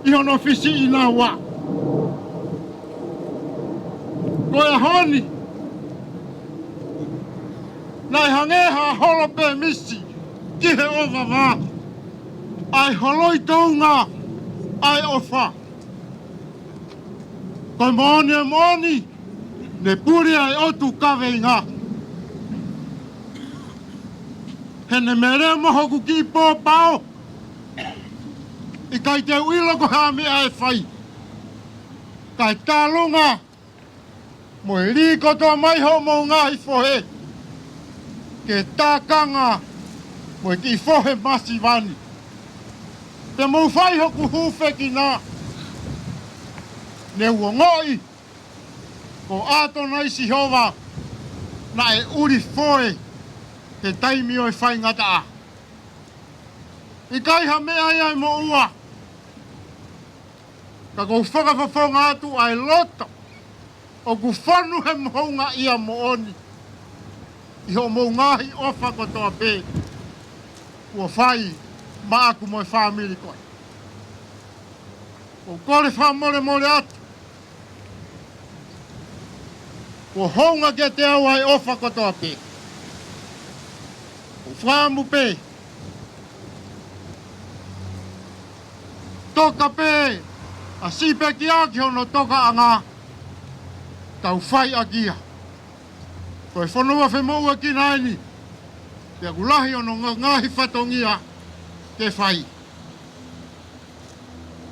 ʻi hono fisiʻinaua. Ko e ʻaho ni, naʻe hangē ha holo pēmisi ki he ʻovava, ʻa e holoi tounga ʻa e ʻofa. Ko e moʻoni e moʻoni, ne puli ʻa e ʻotu kaveinga. He ne melemo hoku kiʻi pōpao, ʻikai te u ʻilo ko e hā e meʻa ʻe fai. Kae tālunga mo e lī kotoa mai hoʻomou ngaahi fohe ke tākanga mo e kiʻi fohe masiva ni, te mou fai hoku hūfekina. Ne u ongoʻi ko ʻAtonai Sihova naʻe ʻuli foe he taimi ʻo e faingataʻa. ʻIkai ha meʻa ia ʻe moʻua, ka ʻoku ou fakafofonga atu ʻa e loto ʻoku fonu he moʻunga ia moʻoni ʻi hoʻomou ngaahi ʻofa kotoa pē kuo fai maʻaku mo e fāmili ko ē. ʻOku ou kole fakamolemole atu kuo hounga kiate au ʻa e ʻofa kotoa pē. ʻOku ou fakaʻamu pē toka pē ʻa Sipekia ki hono tokaʻanga, tau fai ʻaki ia. Ko e fonua femoʻuekina eni, pea ʻoku lahi hono nga-, ngaahi fatongia ke fai.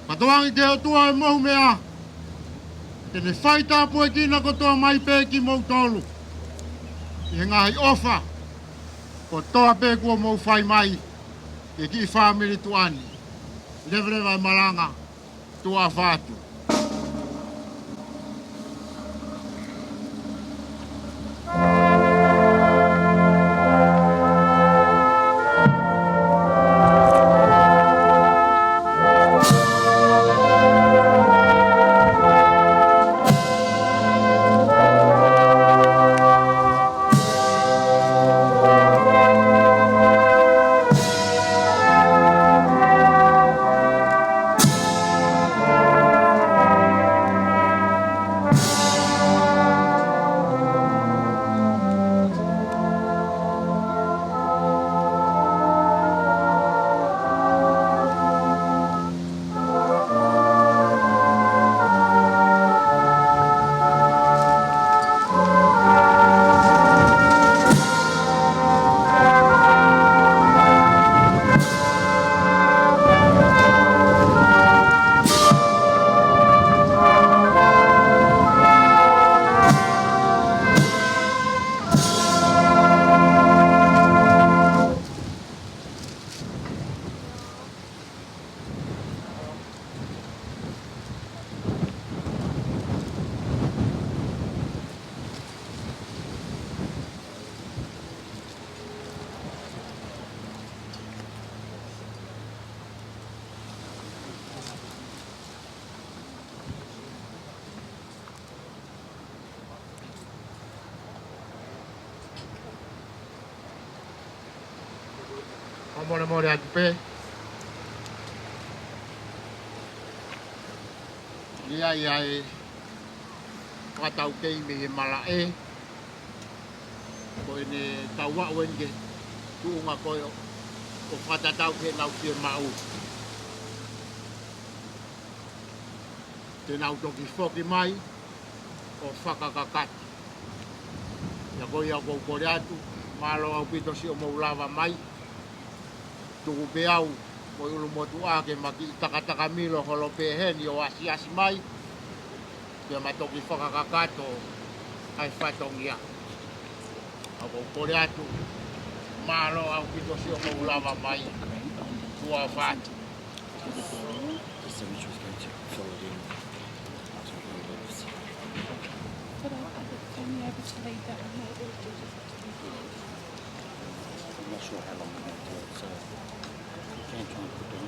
Fakatauange ki he ʻOtua ʻo e mohu meʻa ke ne fai tāpuekina kotoa mai pē kimoutolu ʻi he ngaahi ʻofa kotoa pē kuo mou fai mai ki he kiʻi fāmili tuʻa ni. Leveleva e malanga, tuʻa ʻofa atu. Molemole atu pē. ʻI ai ʻa e fakataukei mei he malaʻe, ko ʻene tau aʻu eni ki he tuʻunga ko ē ʻo fakatatau ki heʻenau fiemaʻu. Te nau toki foki mai ʻo fakakakato. ʻA ia ko ia ʻoku ou kole atu, mālō ʻaupito siʻomou lava mai. Tuku pē au mo e ʻulumotuʻa ke ma kiʻi takataka milo holo pē heni ʻo asiasi mai, pea ma toki fakakakato ʻa e fatongia. ʻOku ou kole atu, mālō ʻaupito siʻomou lava mai. Tuʻa ʻofa atu. The signature's going to fill it in. That's what we need. But I, I think Tony, I was laid that one out. I'm not sure how long we're gonna do it, so we can try and put it in.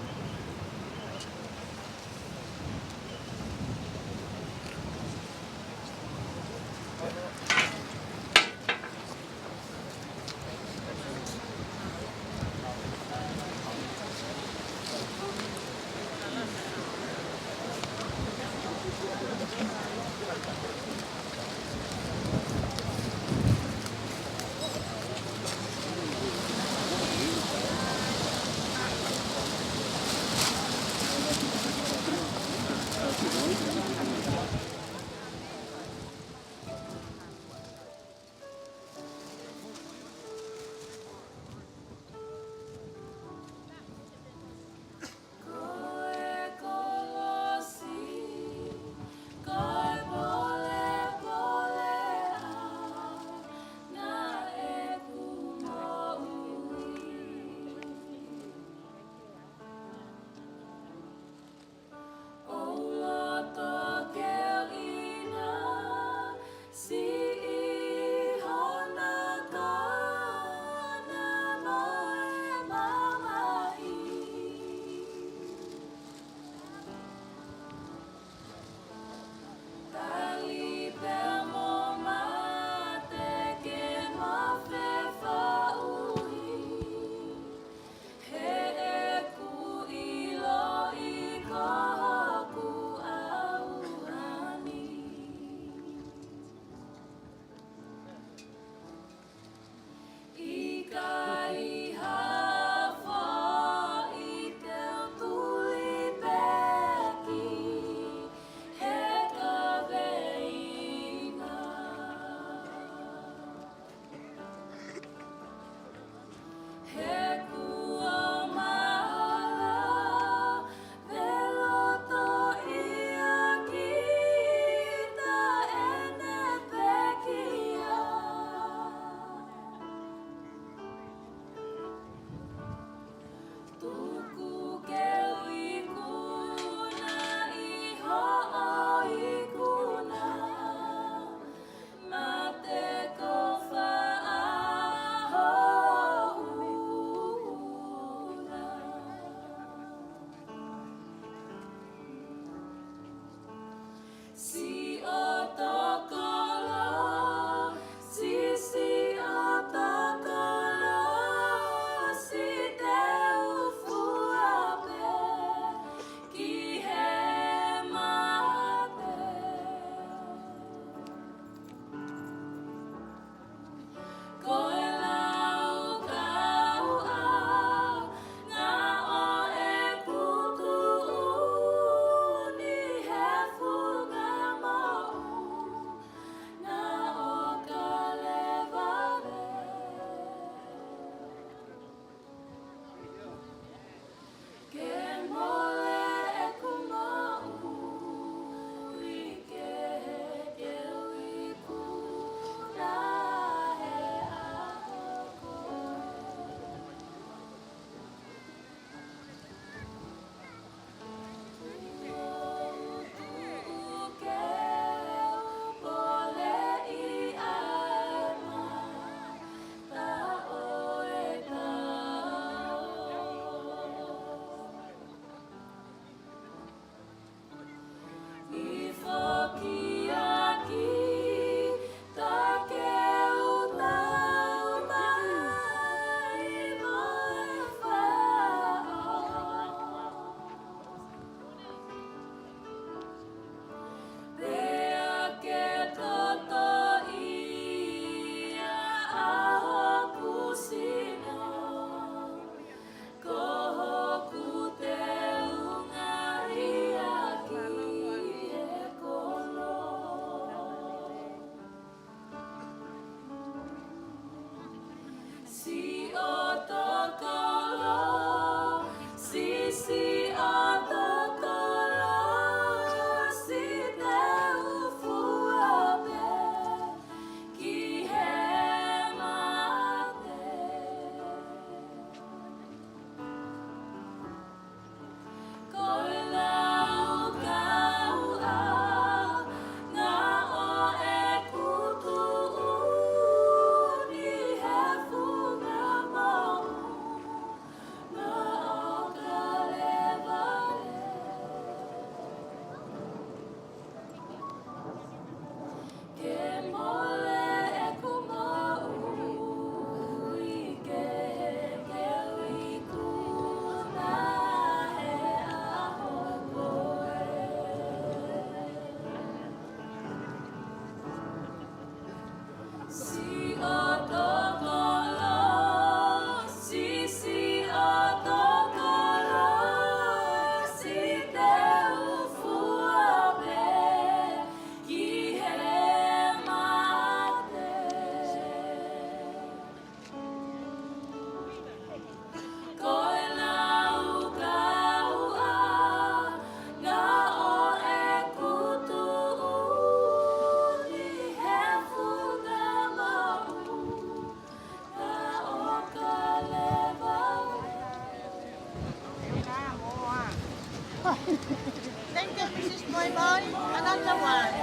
Fine, another one.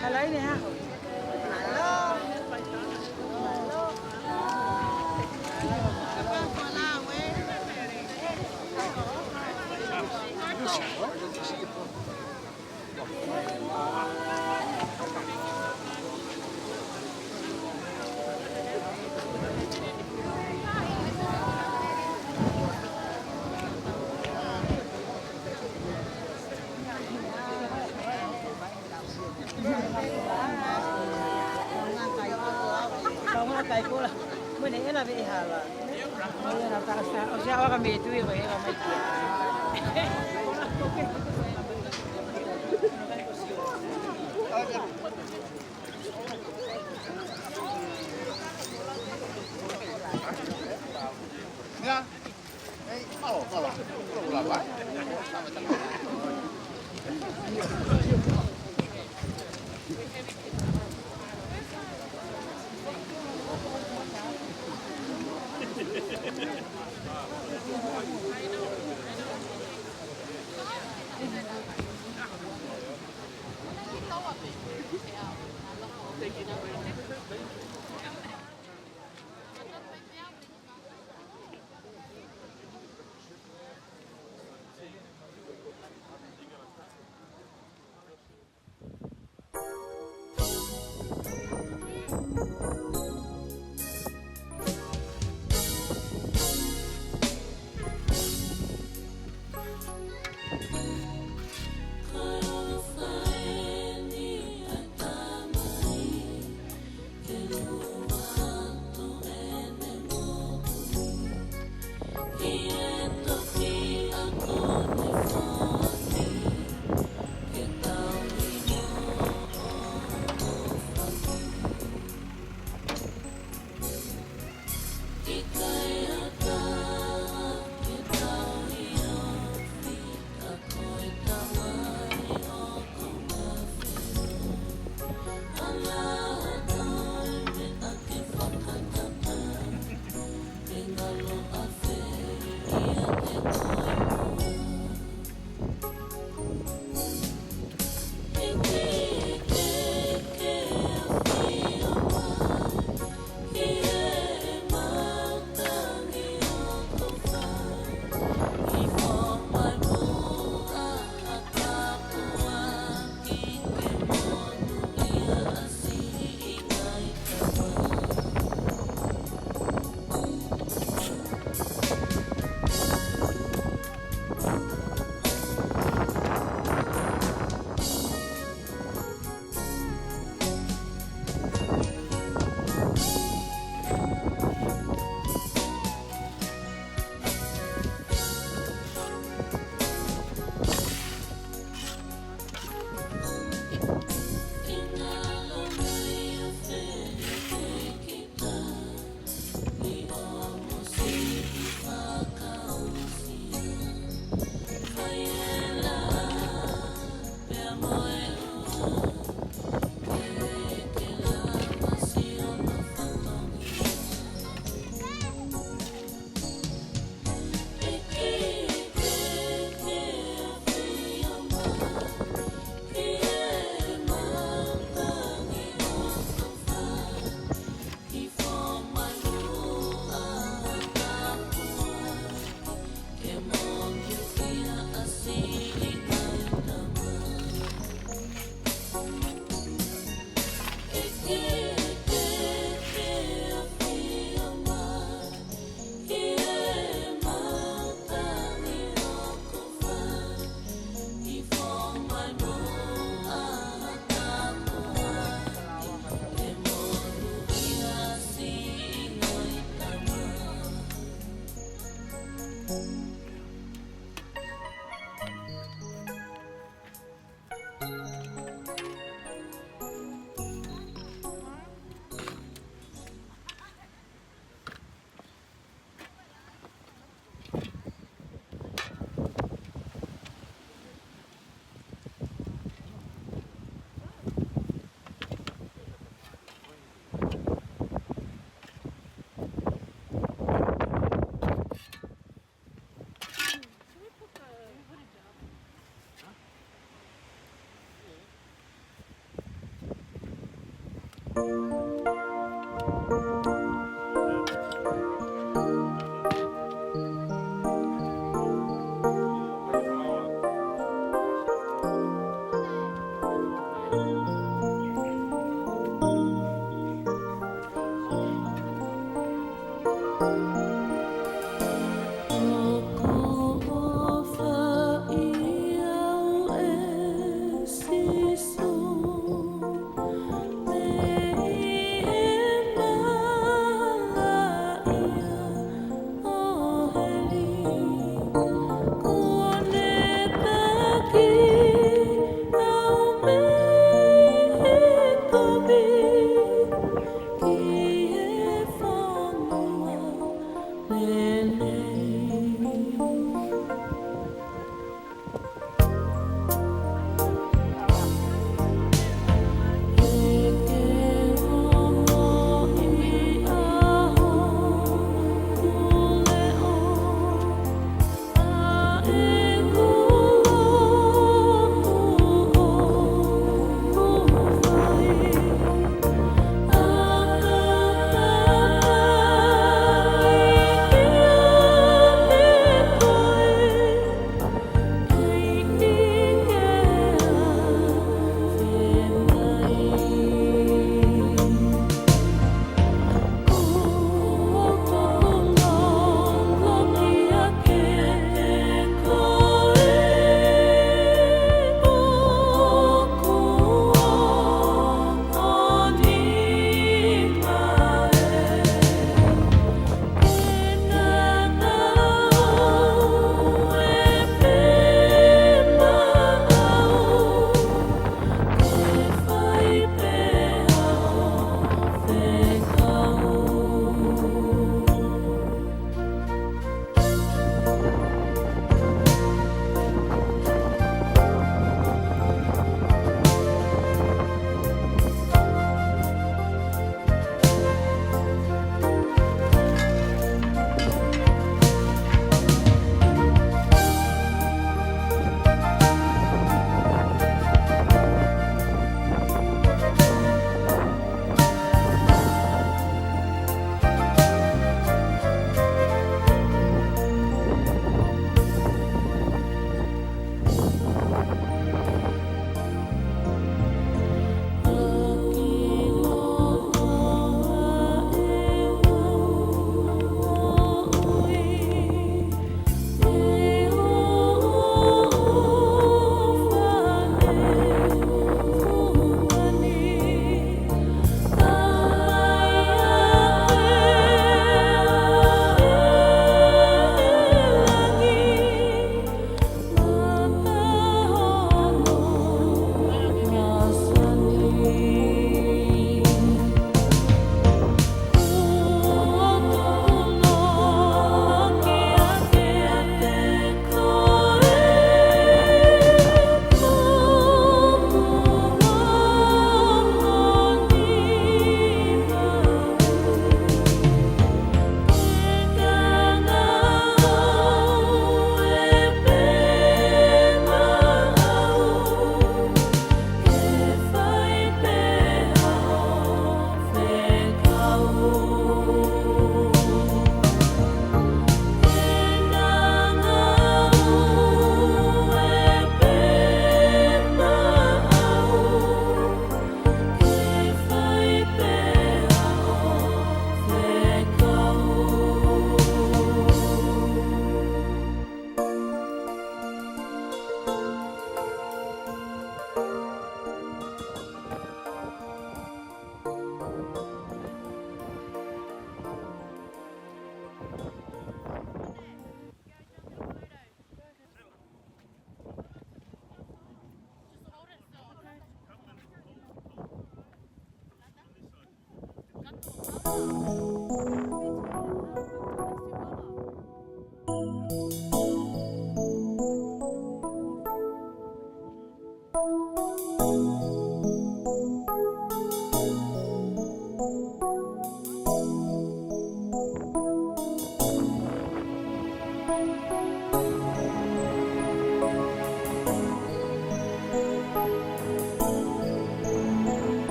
Hello, Neha. Hello. Hello. Kaunga kai kola. Mo ne ena ve hala. Mo ena ta sa, o sea, waka me tu e ko e wa mai kia. Yeah.